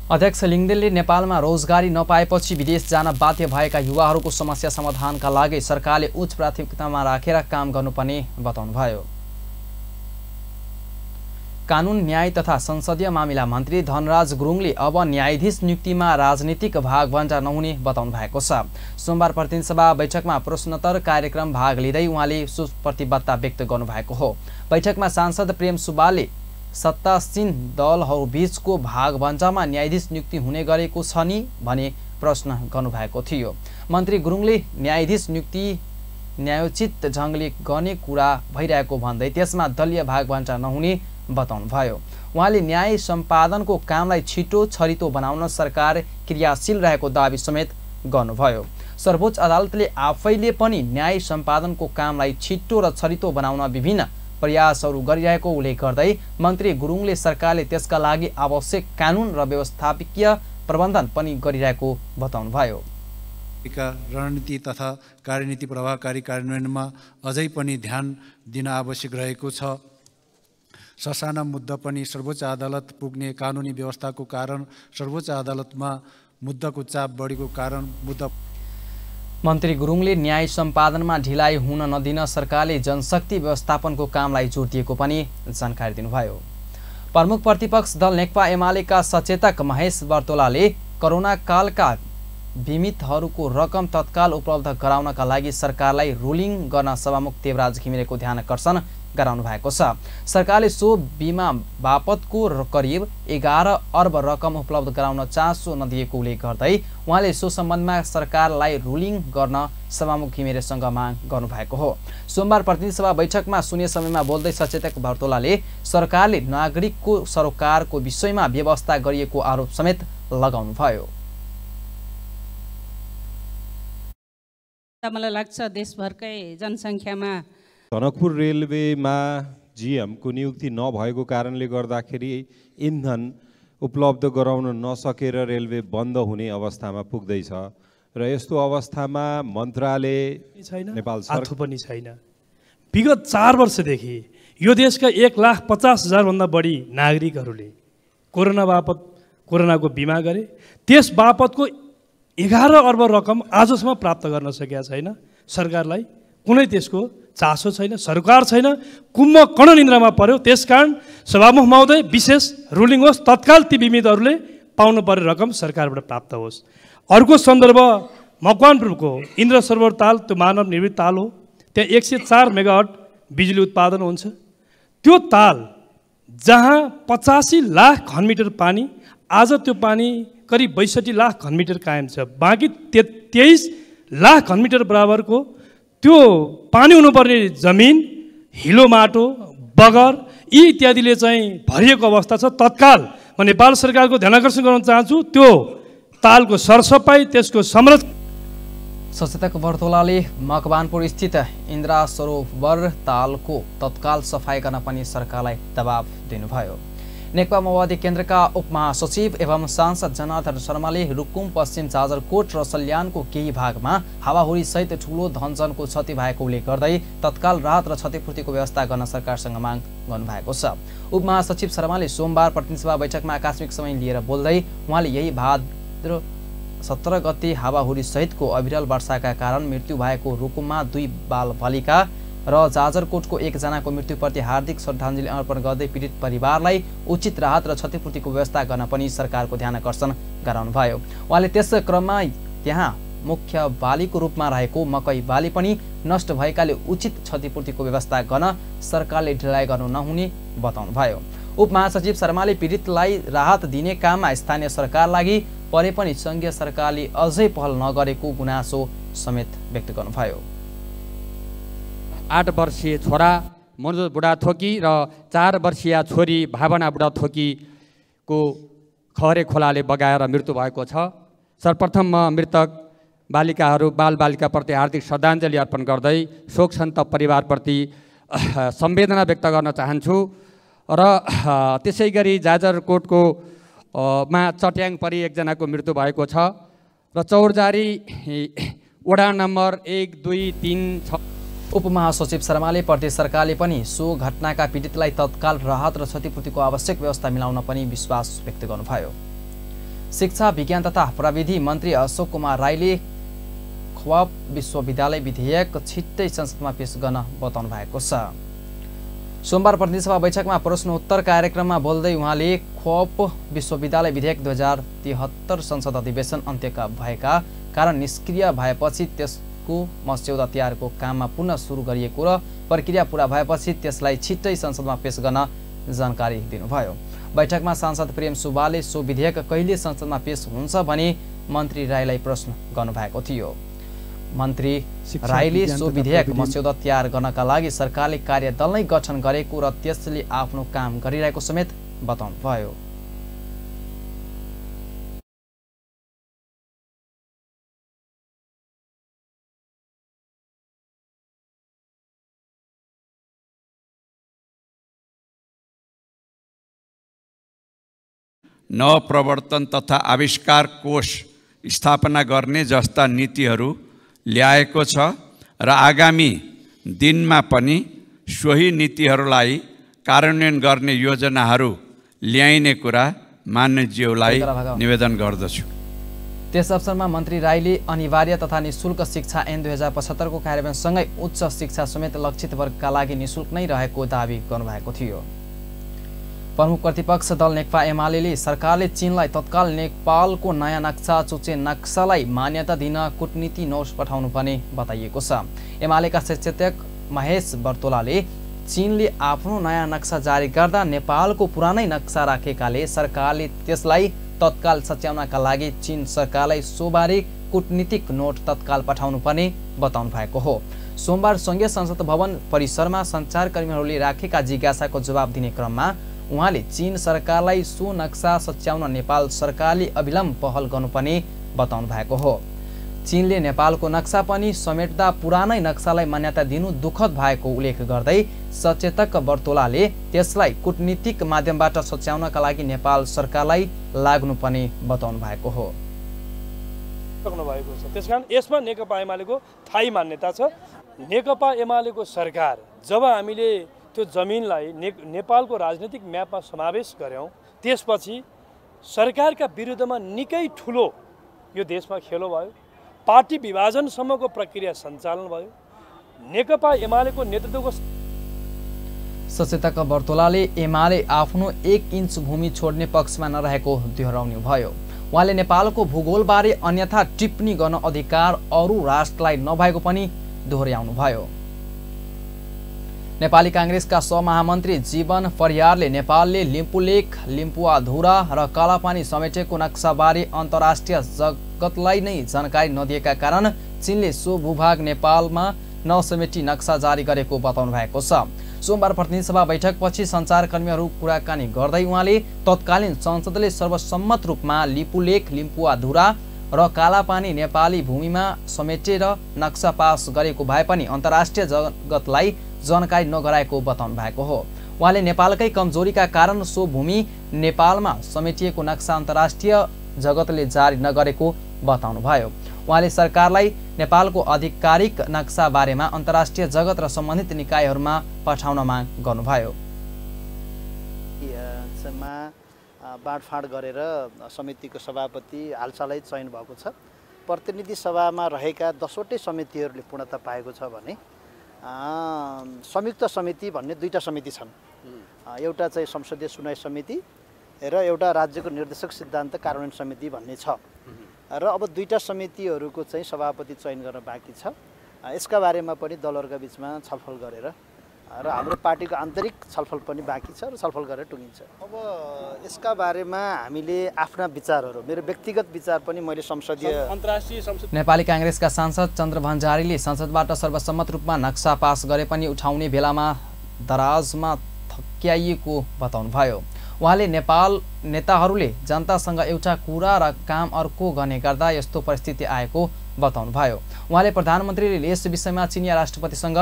अध्यक्ष लिङदेनले नेपालमा रोजगारी नपाएपछि विदेश जान बाध्य भएका युवाहरूको समस्या समाधानका लागि सरकारले उच्च प्राथमिकतामा राखेर काम गर्नुपर्ने बताउनुभयो। कानुन न्याय तथा संसदीय मामिला मन्त्री धनराज गुरुङले अब न्यायाधीश नियुक्तिमा राजनीतिक भागभण्डा नहुने बताउनु भएको छ। सोमबार प्रतिनिधि सभा बैठकमा प्रश्नोत्तर कार्यक्रम भाग लिँदै उहाँले प्रतिबद्धता व्यक्त गर्नुभएको हो। बैठकमा सांसद प्रेम सुब्बाले सत्तासीन दलहरूबीचको भागभण्डामा न्यायाधीश नियुक्ति हुने गरेको छ नि भने प्रश्न गर्नुभएको थियो। मन्त्री गुरुङले न्यायाधीश नियुक्ति न्यायोचित ढङ्गले गर्ने कुरा भइरहेको भन्दै त्यसमा दलीय भागभण्डा नहुने बताउनुभयो। उहाँले न्याय सम्पादनको कामलाई छिटो छरितो बनाउन सरकार क्रियाशील रहेको दावी समेत गर्नुभयो। सर्वोच्च अदालतले आफैले पनि न्याय सम्पादनको कामलाई छिटो र छरितो बनाउन विभिन्न प्रयासहरू गरिरहेको उल्लेख गर्दै मन्त्री गुरुङले सरकारले त्यसका लागि आवश्यक कानुन र व्यवस्थापकीय प्रबन्धन पनि गरिरहेको बताउनुभयो। रणनीति तथा कार्यनीति प्रभावकारी कार्यान्वयनमा अझै पनि ध्यान दिन आवश्यक रहेको छ। ससाना मुद्दा पनि सर्वोच्च अदालत पुग्ने कानुनी व्यवस्थाको कारण सर्वोच्च अदालतमा मुद्दाको चाप बढेको कारण मुद्दा। मन्त्री गुरुङले न्याय सम्पादनमा ढिलाइ हुन नदिन सरकारले जनशक्ति व्यवस्थापनको कामलाई जोड दिएको पनि जानकारी दिनुभयो। प्रमुख प्रतिपक्ष दल नेकपा एमालेका सचेतक महेश बर्तोलाले कोरोना कालका बीमितहरूको रकम तत्काल उपलब्ध गराउनका लागि सरकारलाई रुलिङ गर्न सभामुख देवराज घिमिरेको ध्यान आकर्षण गराउनु भएको छ। सरकारले सो बिमा बापतको करिब 11 अर्ब रकम उपलब्ध गराउन चासो नदिएको उल्लेख गर्दै उहाँले सो सम्बन्धमा सरकारलाई रुलिङ गर्न सभामुख घिमिरेसँग माग गर्नुभएको हो। सोमबार प्रतिनिधि सभा बैठकमा शून्य समयमा बोल्दै सचेतक बर्तोलाले सरकारले नागरिकको सरोकारको विषयमा व्यवस्था गरिएको आरोप समेत लगाउनुभयो। मलाई लाग्छ देशभरकै जनसङ्ख्यामा टनकपुर रेलवेमा जिएमको नियुक्ति नभएको कारणले गर्दाखेरि इन्धन उपलब्ध गराउन नसकेर रेलवे बन्द हुने अवस्थामा पुग्दैछ र यस्तो अवस्थामा मन्त्रालय नेपाल सरकार पनि छैन। विगत 4 वर्षदेखि यो देशका 1,50,000 भन्दा बढी नागरिकहरूले कोरोनाको बिमा गरे। त्यस बापतको 11 अर्ब रकम आजसम्म प्राप्त गर्न सकेका छैन। सरकारलाई कुनै त्यसको चासो छैन, सरकार छैन, कुम्भकर्ण निन्द्रामा पर्यो। त्यसकारण सभामुख महोदय विशेष रुलिङ होस्, तत्काल ती बिमितहरूले पाउनु पर्ने रकम सरकारबाट प्राप्त होस्। अर्को सन्दर्भ मकवानपुरको इन्द्र सरोवर ताल, त्यो मानव निर्मित ताल हो। त्यहाँ 104 मेगावाट बिजुली उत्पादन हुन्छ। त्यो ताल जहाँ 85 लाख घनमिटर पानी, आज त्यो पानी करिब 62 लाख घनमिटर कायम छ। बाँकी 23 लाख घनमिटर बराबरको त्यो पानी हुनुपर्ने जमिन, हिलो माटो, बगर यी इत्यादिले चाहिँ भरिएको अवस्था छ। तत्काल म नेपाल सरकारको ध्यान आकर्षण गर्न चाहन्छु, त्यो तालको सरसफाइ, त्यसको संरक्षण। सचेतक बर्तोलाले मकवानपुर स्थित इन्द्रा सरोवर तालको तत्काल सफाई गर्न पनि सरकारलाई दबाब दिनुभयो। नेकपा माओवादी केन्द्रका उपमहासचिव एवं सांसद जनार्दन शर्माले रुकुम पश्चिम जाजरकोट र सल्यानको केही भागमा हावाहुरी सहित ठूलो धनजनको क्षति भएको उल्लेख गर्दै तत्काल राहत र क्षतिपूर्तिको व्यवस्था गर्न सरकारसँग माग गर्नुभएको छ। उपमहासचिव शर्माले सोमबार प्रतिनिधि सभा बैठकमा आकस्मिक समय लिएर बोल्दै उहाँले यही भाद्र 17 गते हावाहुरी सहितको अविरल वर्षाका कारण मृत्यु भएको रुकुममा 2 बालबालिका र जाजरकोटको 1 जनाको मृत्युप्रति हार्दिक श्रद्धाञ्जली अर्पण गर्दै पीडित परिवारलाई उचित राहत र क्षतिपूर्तिको व्यवस्था गर्न पनि सरकारको ध्यान आकर्षण गराउनुभयो। उहाँले त्यस क्रममा त्यहाँ मुख्य बालीको रूपमा रहेको मकै बाली पनि नष्ट भएकाले उचित क्षतिपूर्तिको व्यवस्था गर्न सरकारले ढिलाइ गर्नु नहुने बताउनुभयो। उपमहासचिव शर्माले पीडितलाई राहत दिने काममा स्थानीय सरकार लागि परे पनि संघीय सरकारले अझै पहल नगरेको गुनासो समेत व्यक्त गर्नुभयो। 8 वर्षीय छोरा मनोज बुढाथोकी र 4 वर्षीय छोरी भावना बुढाथोकीको खहरे खोलाले बगाएर मृत्यु भएको छ। सर्वप्रथम म मृतक बालबालिकाप्रति हार्दिक श्रद्धाञ्जली अर्पण गर्दै शोक सन्तप्त परिवारप्रति संवेदना व्यक्त गर्न चाहन्छु र त्यसै गरी जाजरकोटको मा चट्याङ परि 1 जनाको मृत्यु भएको छ र चौरजारी वडा नम्बर 1, 2, 3, 6। उपमहासचिव शर्माले प्रदेश सरकारले पनि सो घटनाका पीडितलाई तत्काल राहत र क्षतिपूर्तिको आवश्यक व्यवस्था मिलाउन पनि विश्वास व्यक्त गर्नुभयो। शिक्षा विज्ञान तथा प्रविधि मन्त्री अशोक कुमार राईले ख्वाप विश्वविद्यालय विधेयक छिट्टै संसदमा पेश गर्न बताउनु भएको छ। सोमबार प्रतिनिधि सभा बैठकमा प्रश्नोत्तर कार्यक्रममा बोल्दै उहाँले ख्वाप विश्वविद्यालय विधेयक 2073 संसद अधिवेशन अन्त्यका भएका कारण निष्क्रिय भएपछि त्यसको मस्यौदा तयारको काममा पुनः सुरु गरिएको र प्रक्रिया पूरा भएपछि त्यसलाई छिट्टै संसदमा पेश गर्न जानकारी दिनुभयो। बैठकमा सांसद प्रेम सुब्बाले सो विधेयक कहिले संसदमा पेश हुन्छ भने मन्त्री राईलाई प्रश्न गर्नुभएको थियो। मन्त्री राईले सो विधेयक मस्यौदा तयार गर्नका लागि सरकारले कार्यदल नै गठन गरेको र त्यसले आफ्नो काम गरिरहेको समेत बताउनुभयो। नवप्रवर्तन तथा आविष्कार कोष स्थापना गर्ने जस्ता नीतिहरू ल्याएको छ र आगामी दिनमा पनि सोही नीतिहरूलाई कार्यान्वयन गर्ने योजनाहरू ल्याइने कुरा मान्यज्यूलाई निवेदन गर्दछु। त्यस अवसरमा मन्त्री राईले अनिवार्य तथा निःशुल्क शिक्षा ऐन 2075 को कार्यान्वयनसँगै उच्च शिक्षा समेत लक्षित वर्गका लागि निःशुल्क नै रहेको दावी गर्नुभएको थियो। प्रमुख प्रतिपक्ष दल नेकपा एमाले सरकारले चीनलाई तत्काल नेपालको नयाँ नक्सा चुचे नक्सालाई मान्यता दिन कूटनीति नोट पठाउनु पर्ने बताइएको छ। एमालेका सचेतक महेश बर्तोलाले चीनले आफ्नो नयाँ नक्सा जारी गर्दा नेपालको पुरानै नक्सा राखेकाले सरकारले त्यसलाई तत्काल सच्याउनका लागि चीन सरकारलाई सोबारे कूटनीतिक नोट तत्काल पठाउनु पर्ने बताउनु भएको हो। सोमबार संघीय संसद भवन परिसरमा सञ्चारकर्मीहरूले राखेका जिज्ञासाको जवाब दिने क्रममा उहाँले चीन सरकारलाई सो नक्सा सच्याउन नेपाल सरकारले अविलम्ब पहल गर्नुपर्ने बताउनु भएको हो। चीनले नेपालको नक्सा पनि समेट्दा पुरानै नक्सालाई मान्यता दिनु दुःखद भएको उल्लेख गर्दै सचेतक बर्तोलाले त्यसलाई कूटनीतिक माध्यमबाट सच्याउनका लागि नेपाल सरकारलाई लाग्नुपर्ने बताउनु भएको हो। त्यसकारण यसमा नेकपा एमालेको थायी मान्यता छ। नेकपा एमालेको सरकार जब हामीले त्यो जमिनलाई नेपालको राजनीतिक म्यापमा समावेश गर्यौं त्यसपछि सरकारका विरुद्धमा निकै ठुलो यो देशमा खेलो भयो। पार्टी विभाजनसम्मको प्रक्रिया सञ्चालन भयो। नेकपा एमालेको नेतृत्वको सचेतक बर्तोलाले एमाले आफ्नो 1 इन्च भूमि छोड्ने पक्षमा नरहेको दोहोर्याउनु भयो। उहाँले नेपालको भूगोलबारे अन्यथा टिप्पणी गर्न अधिकार अरू राष्ट्रलाई नभएको पनि दोहोर्याउनु भयो। नेपाली कांग्रेसका सहमहामन्त्री जीवन परियारले नेपालले लिम्पुलेक, लिम्पुवाधुरा र कालापानी समेटेको नक्साबारे अन्तर्राष्ट्रिय जगतलाई नै जानकारी नदिएका कारण चीनले सो भूभाग नेपालमा नसमेटी नक्सा जारी गरेको बताउनु भएको छ। सोमबार प्रतिनिधि सभा बैठकपछि सञ्चारकर्मीहरू कुराकानी गर्दै उहाँले तत्कालीन संसदले सर्वसम्मत रूपमा लिपुलेक, लिम्पुवाधुरा र कालापानी नेपाली भूमिमा समेटेर नक्सा पास गरेको भए पनि अन्तर्राष्ट्रिय जगतलाई जानकारी नगराएको बताउनु भएको हो। उहाँले नेपालकै कमजोरीका कारण सो भूमि नेपालमा समेटिएको नक्सा अन्तर्राष्ट्रिय जगतले जारी नगरेको बताउनुभयो। उहाँले सरकारलाई नेपालको आधिकारिक नक्सा बारेमा अन्तर्राष्ट्रिय जगत र सम्बन्धित निकायहरूमा पठाउन माग गर्नुभयो। बाँडफाँड गरेर समितिको सभापति हालसालै चयन भएको छ। प्रतिनिधि सभामा रहेका 10वटै समितिहरूले पूर्णता पाएको छ भने संयुक्त समिति भन्ने 2टा समिति छन्। एउटा चाहिँ संसदीय सुनवाई समिति र एउटा राज्यको निर्देशक सिद्धान्त कार्यान्वयन समिति भन्ने छ र अब 2टा समितिहरूको चाहिँ सभापति चयन गर्न बाँकी छ। यसका बारेमा पनि दलहरूका बिचमा छलफल गरेर र हाम्रो पार्टीको आन्तरिक छलफल पनि बाँकी छ र छलफल गरेर टुङ्गिन्छ। अब यसका बारेमा हामीले आफ्ना विचारहरू, मेरो व्यक्तिगत विचार पनि मैले संसदीय नेपाली कांग्रेसका सांसद चन्द्र भण्डारीले संसदबाट सर्वसम्मत रूपमा नक्सा पास गरे पनि उठाउने बेलामा दराजमा थक्याइएको बताउनुभयो। उहाँले नेपाल नेताहरूले जनतासँग एउटा कुरा र काम अर्को गर्ने गर्दा यस्तो परिस्थिति आएको बताउनुभयो। उहाँले प्रधानमन्त्रीले यस विषयमा चिनिया राष्ट्रपतिसँग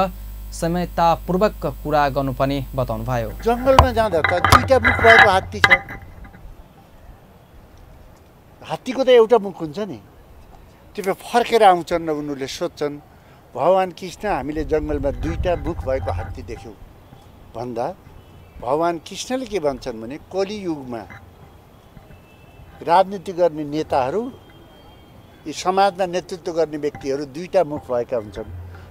संहितापूर्वक कुरा गर्नुपर्ने बताउनुभयो। जङ्गलमा जाँदा त 2टा मुख भएको हात्ती छ। हात्तीको त एउटा मुख हुन्छ नि। त्यो फर्केर आउँछन् र उनीहरूले सोध्छन् भगवान कृष्ण हामीले जङ्गलमा 2टा मुख भएको हात्ती देख्यौँ भन्दा भगवान कृष्णले के भन्छन् भने कलियुगमा राजनीति गर्ने नेताहरू, यी समाजमा नेतृत्व गर्ने व्यक्तिहरू 2टा मुख भएका हुन्छन्।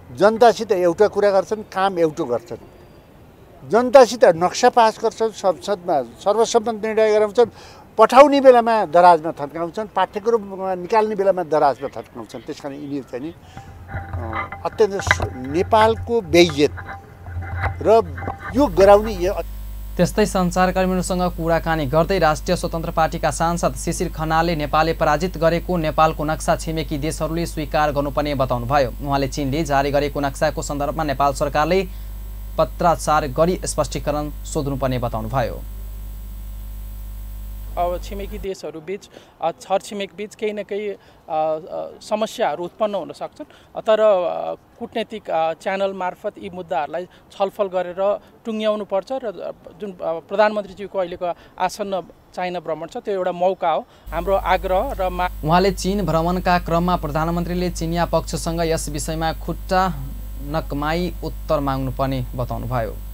जनतासित एउटा कुरा गर्छन्, काम एउटा गर्छन्। जनतासित नक्सा पास गर्छन्, संसदमा सर्वसम्मत निर्णय गराउँछन्, पठाउने बेलामा दराजमा थत्काउँछन्, पाठ्यक्रममा निकाल्ने बेलामा दराजमा थत्काउँछन्। त्यस कारण यिनीहरू चाहिँ नि अत्यन्त नेपालको बेइज्जत र यो गराउने। त्यस्तै सञ्चारकर्मीहरूसँग कुराकानी गर्दै राष्ट्रिय स्वतन्त्र पार्टीका सांसद शिशिर खनालले नेपालले पराजित गरेको नेपालको नक्सा छिमेकी देशहरूले स्वीकार गर्नुपर्ने बताउनुभयो। उहाँले चीनले जारी गरेको नक्साको सन्दर्भमा नेपाल सरकारले पत्राचार गरी स्पष्टीकरण सोध्नुपर्ने बताउनुभयो। अब छिमेकी देशहरू बीच छरछिमेक बीच केही न केही समस्याहरू उत्पन्न हुन सक्छन्, तर कूटनीतिक च्यानल मार्फत यी मुद्दाहरूलाई छलफल गरेर टुङ्ग्याउनु पर्छ र जुन प्रधानमन्त्रीज्यूको अहिलेको आसन्न चाइना भ्रमण छ त्यो एउटा मौका हो। हाम्रो आग्रह र उहाँले चीन भ्रमणका क्रममा प्रधानमन्त्रीले चिनिया पक्षसँग यस विषयमा खुट्टा नकमाई उत्तर माग्नुपर्ने बताउनुभयो।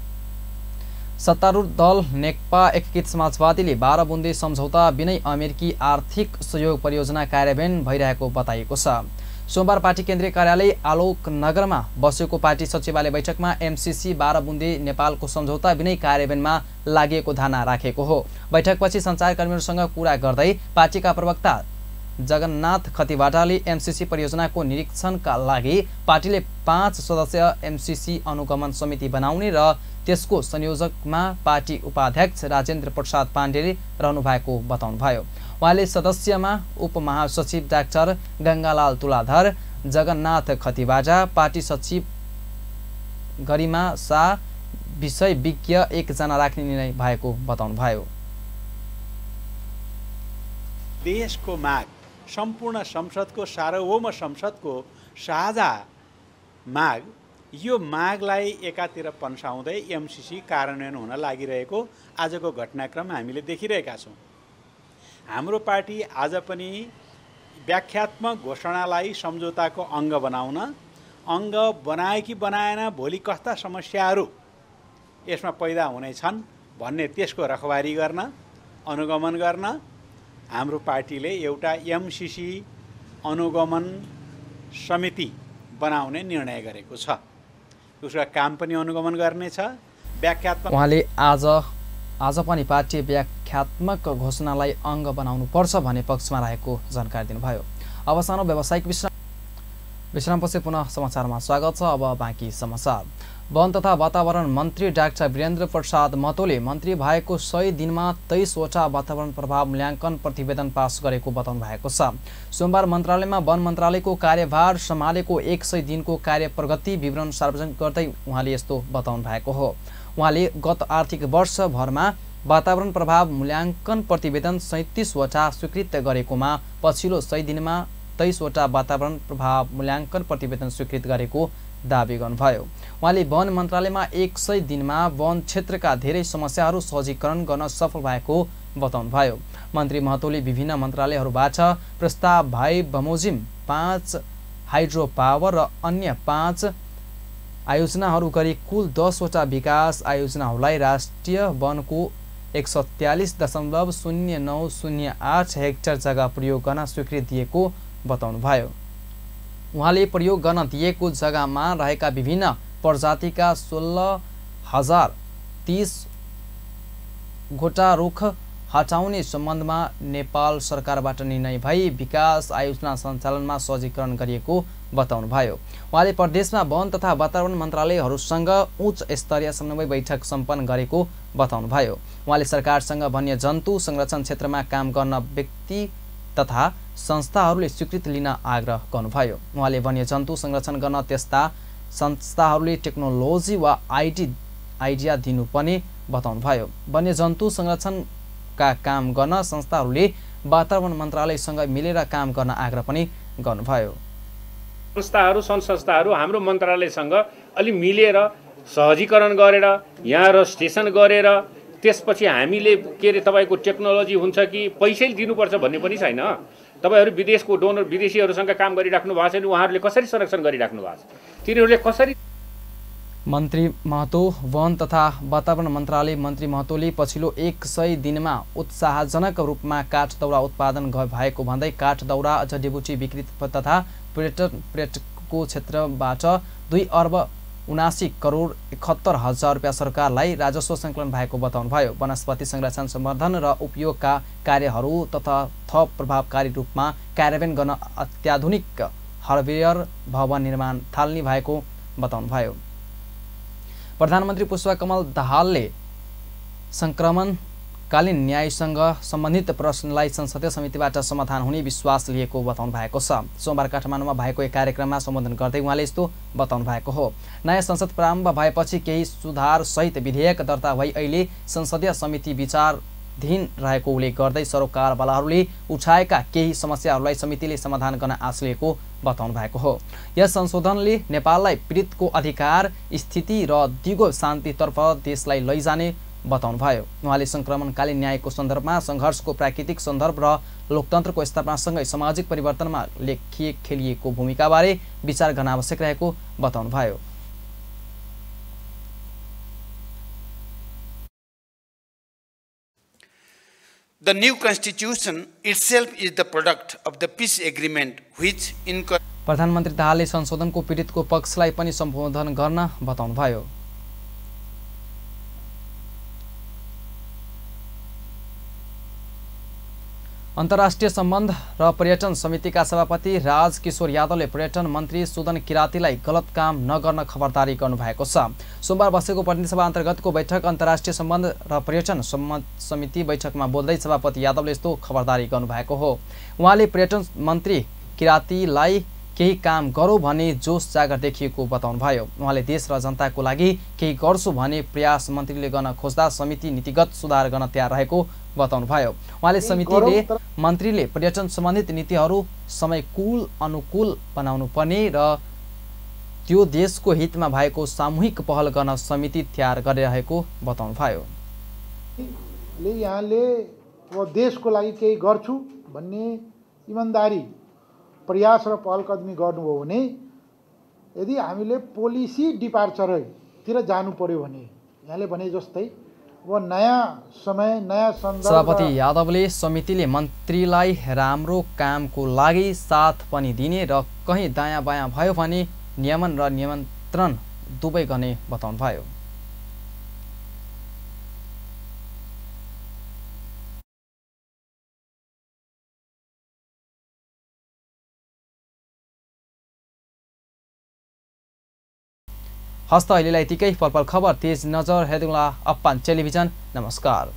सत्तारूढ दल नेकपा एकीकृत समाजवादीले 12 बुन्दे सम्झौता बिनै अमेरिकी आर्थिक सहयोग परियोजना कार्यान्वयन भइरहेको बताइएको छ। सोमबार पार्टी केन्द्रीय कार्यालय आलोक नगरमा बसेको पार्टी सचिवालय बैठकमा एमसीसी 12 बुन्दे नेपालको सम्झौता बिनै कार्यान्वयनमा लागेको धारणा राखेको हो। बैठकपछि सञ्चारकर्मीहरूसँग कुरा गर्दै पार्टीका प्रवक्ता जगन्नाथ खतिवाटाले एमसीसी परियोजनाको निरीक्षणका लागि पार्टीले 5 सदस्य एमसीसी अनुगमन समिति बनाउने र त्यसको संयोजकमा पार्टी उपाध्यक्ष राजेन्द्र प्रसाद पाण्डेले रहनु भएको बताउनुभयो। उहाँले सदस्यमा उपमहासचिव डाक्टर गङ्गालाल तुलाधर, जगन्नाथ खतिवाटा, पार्टी सचिव गरिमा शाह, विषय विज्ञ 1 जना राख्ने निर्णय भएको बताउनुभयो। देशको माग, सम्पूर्ण संसदको सार्वभौम संसदको साझा माग, यो मागलाई एकातिर पन्साउँदै एमसीसी कार्यान्वयन हुन लागिरहेको आजको घटनाक्रम हामीले देखिरहेका छौँ। हाम्रो पार्टी आज पनि व्याख्यात्मक घोषणालाई सम्झौताको अङ्ग बनाउन, अङ्ग बनाए कि बनाएन, भोलि कस्ता समस्याहरू यसमा पैदा हुनेछन् भन्ने त्यसको रखबारी गर्न, अनुगमन गर्न हाम्रो पार्टीले एउटा एमसीसी अनुगमन समिति बनाउने निर्णय गरेको छ। उसका काम पनि अनुगमन गर्नेछ। व्याख्यात्मक उहाँले आज पनि पार्टी व्याख्यात्मक घोषणालाई अङ्ग बनाउनु पर्छ भन्ने पक्षमा रहेको जानकारी दिनुभयो। अब सानो व्यावसायिक विश्रामपछि पुनः समाचारमा स्वागत छ। अब बाँकी समाचार। वन तथा वातावरण मन्त्री डाक्टर वीरेन्द्र प्रसाद महतोले मन्त्री भएको 100 दिनमा 23 वटा वातावरण प्रभाव मूल्याङ्कन प्रतिवेदन पास गरेको बताउनु भएको छ। सोमबार मन्त्रालयमा वन मन्त्रालयको कार्यभार सम्हालेको 100 दिनको कार्य प्रगति विवरण सार्वजनिक गर्दै उहाँले यस्तो बताउनु भएको हो। उहाँले गत आर्थिक वर्षभरमा वातावरण प्रभाव मूल्याङ्कन प्रतिवेदन 37 वटा स्वीकृत गरेकोमा पछिल्लो 100 दिनमा 23वटा वातावरण प्रभाव मूल्याङ्कन प्रतिवेदन स्वीकृत गरेको दावी गर्नुभयो। उहाँले वन मन्त्रालयमा 100 दिनमा वन क्षेत्रका धेरै समस्याहरू सहजीकरण गर्न सफल भएको बताउनुभयो। मन्त्री महतोले विभिन्न मन्त्रालयहरूबाट प्रस्ताव भए बमोजिम 5 हाइड्रो पावर र अन्य 5 आयोजनाहरू गरी कुल 10वटा विकास आयोजनाहरूलाई राष्ट्रिय वनको 143.0908 हेक्टर जग्गा प्रयोग गर्न स्वीकृति दिएको बताउनुभयो। उहाँले प्रयोग गर्न दिएको जग्गामा रहेका विभिन्न प्रजातिका 16,030 गोटा रुख हटाउने सम्बन्धमा नेपाल सरकारबाट निर्णय भई विकास आयोजना सञ्चालनमा सहजीकरण गरिएको बताउनुभयो। उहाँले प्रदेशमा वन तथा वातावरण मन्त्रालयहरूसँग उच्च स्तरीय समन्वय बैठक सम्पन्न गरेको बताउनुभयो। उहाँले सरकारसँग वन्यजन्तु संरक्षण क्षेत्रमा काम गर्न व्यक्ति तथा संस्थाहरूले स्वीकृति लिन आग्रह गर्नुभयो। उहाँले वन्यजन्तु संरक्षण गर्न त्यस्ता संस्थाहरूले टेक्नोलोजी वा आइडिया दिनुपर्ने बताउनुभयो। वन्यजन्तु संरक्षणका काम गर्न संस्थाहरूले वातावरण मन्त्रालयसँग मिलेर काम गर्न आग्रह पनि गर्नुभयो। संस्थाहरू संस्थाहरू हाम्रो मन्त्रालयसँग अलि मिलेर सहजीकरण गरेर यहाँ रजिस्ट्रेसन गरेर त्यसपछि हामीले के अरे तपाईँको टेक्नोलोजी हुन्छ कि पैसैले दिनुपर्छ भन्ने पनि छैन। तपाईँहरू विदेशको डोनर विदेशीहरूसँग काम गरिराख्नु भएको छ नि, उहाँहरूले कसरी संरक्षण गरिराख्नु भएको छ, तिनीहरूले कसरी। मन्त्री महतो वन तथा वातावरण मन्त्रालय मन्त्री महतोले पछिल्लो 100 दिनमा उत्साहजनक रूपमा काठ दाउरा उत्पादन भएको भन्दै काठ दाउरा अझ डेबुटी बिक्री तथा पर्यटकको क्षेत्रबाट 2 अर्ब 79 करोड 71 हजार रुपियाँ सरकारलाई राजस्व सङ्कलन भएको बताउनुभयो। वनस्पति संरक्षण संवर्धन र उपयोगका कार्यहरू तथा थप प्रभावकारी रूपमा कार्यान्वयन गर्न अत्याधुनिक हर्बियर भवन निर्माण थाल्ने भएको बताउनुभयो। प्रधानमन्त्री पुष्पकमल दाहालले संक्रमणकालीन न्यायसँग सम्बन्धित प्रश्नलाई संसदीय समितिबाट समाधान हुने विश्वास लिएको बताउनु भएको छ। सोमबार काठमाडौँमा भएको एक कार्यक्रममा सम्बोधन गर्दै उहाँले यस्तो बताउनु भएको हो। नयाँ संसद प्रारम्भ भएपछि केही सुधार सहित विधेयक दर्ता भई अहिले संसदीय समिति विचाराधीन रहेको उल्लेख गर्दै सरकारवालाहरूले उठाएका केही समस्याहरूलाई समितिले समाधान गर्न आश लिएको बताउनु भएको हो। यस संशोधनले नेपाललाई पीडितको अधिकार स्थिति र दिगो शान्तितर्फ देशलाई लैजाने बताउनुभयो। उहाँले संक्रमणकालीन न्यायको सन्दर्भमा सङ्घर्षको प्राकृतिक सन्दर्भ र लोकतन्त्रको स्थापनासँगै सामाजिक परिवर्तनमा खेलिएको भूमिकाबारे विचार गर्न आवश्यक रहेको बताउनुभयो। The new constitution itself is the product of the peace agreement which प्रधानमन्त्री दाहालले संशोधनको पीडितको पक्षलाई पनि सम्बोधन गर्न बताउनुभयो। अन्तर्राष्ट्रिय सम्बन्ध र पर्यटन समितिका सभापति राजकिशोर यादवले पर्यटन मन्त्री सुदन किरातीलाई गलत काम नगर्न खबरदारी गर्नुभएको छ। सोमबार बसेको प्रतिनिधि सभा अन्तर्गतको बैठक अन्तर्राष्ट्रिय सम्बन्ध र पर्यटन समिति बैठकमा बोल्दै सभापति यादवले यस्तो खबरदारी गर्नुभएको हो। उहाँले पर्यटन मन्त्री किरातीलाई केही काम गरौँ भन्ने जोस जागर देखिएको बताउनुभयो। उहाँले देश र जनताको लागि केही गर्छु भन्ने प्रयास मन्त्रीले गर्न खोज्दा समिति नीतिगत सुधार गर्न तयार रहेको बताउनुभयो। उहाँले समितिले मन्त्रीले पर्यटन सम्बन्धित नीतिहरू समयकुल अनुकूल बनाउनु पर्ने र त्यो देशको हितमा भएको सामूहिक पहल गर्न समिति तयार गरिरहेको बताउनुभयो। यहाँले देशको लागि केही गर्छु भन्ने इमानदारी प्रयास र पहलकदमी गर्नुभयो भने यदि हामीले पोलिसी डिपार्चरतिर जानु पर्यो भने यहाँले भने जस्तै अब नयाँ समय नयाँ सन्दर्भ। सभापति यादवले समितिले मन्त्रीलाई राम्रो कामको लागि साथ पनि दिने र कहीँ दायाँ बायाँ भयो भने नियमन र नियन्त्रण दुवै गर्ने बताउनुभयो। हस्त अहिलेलाई यतिकै। पल पल खबर तेज नजर हेर्नुला अप्पान टेलिभिजन। नमस्कार।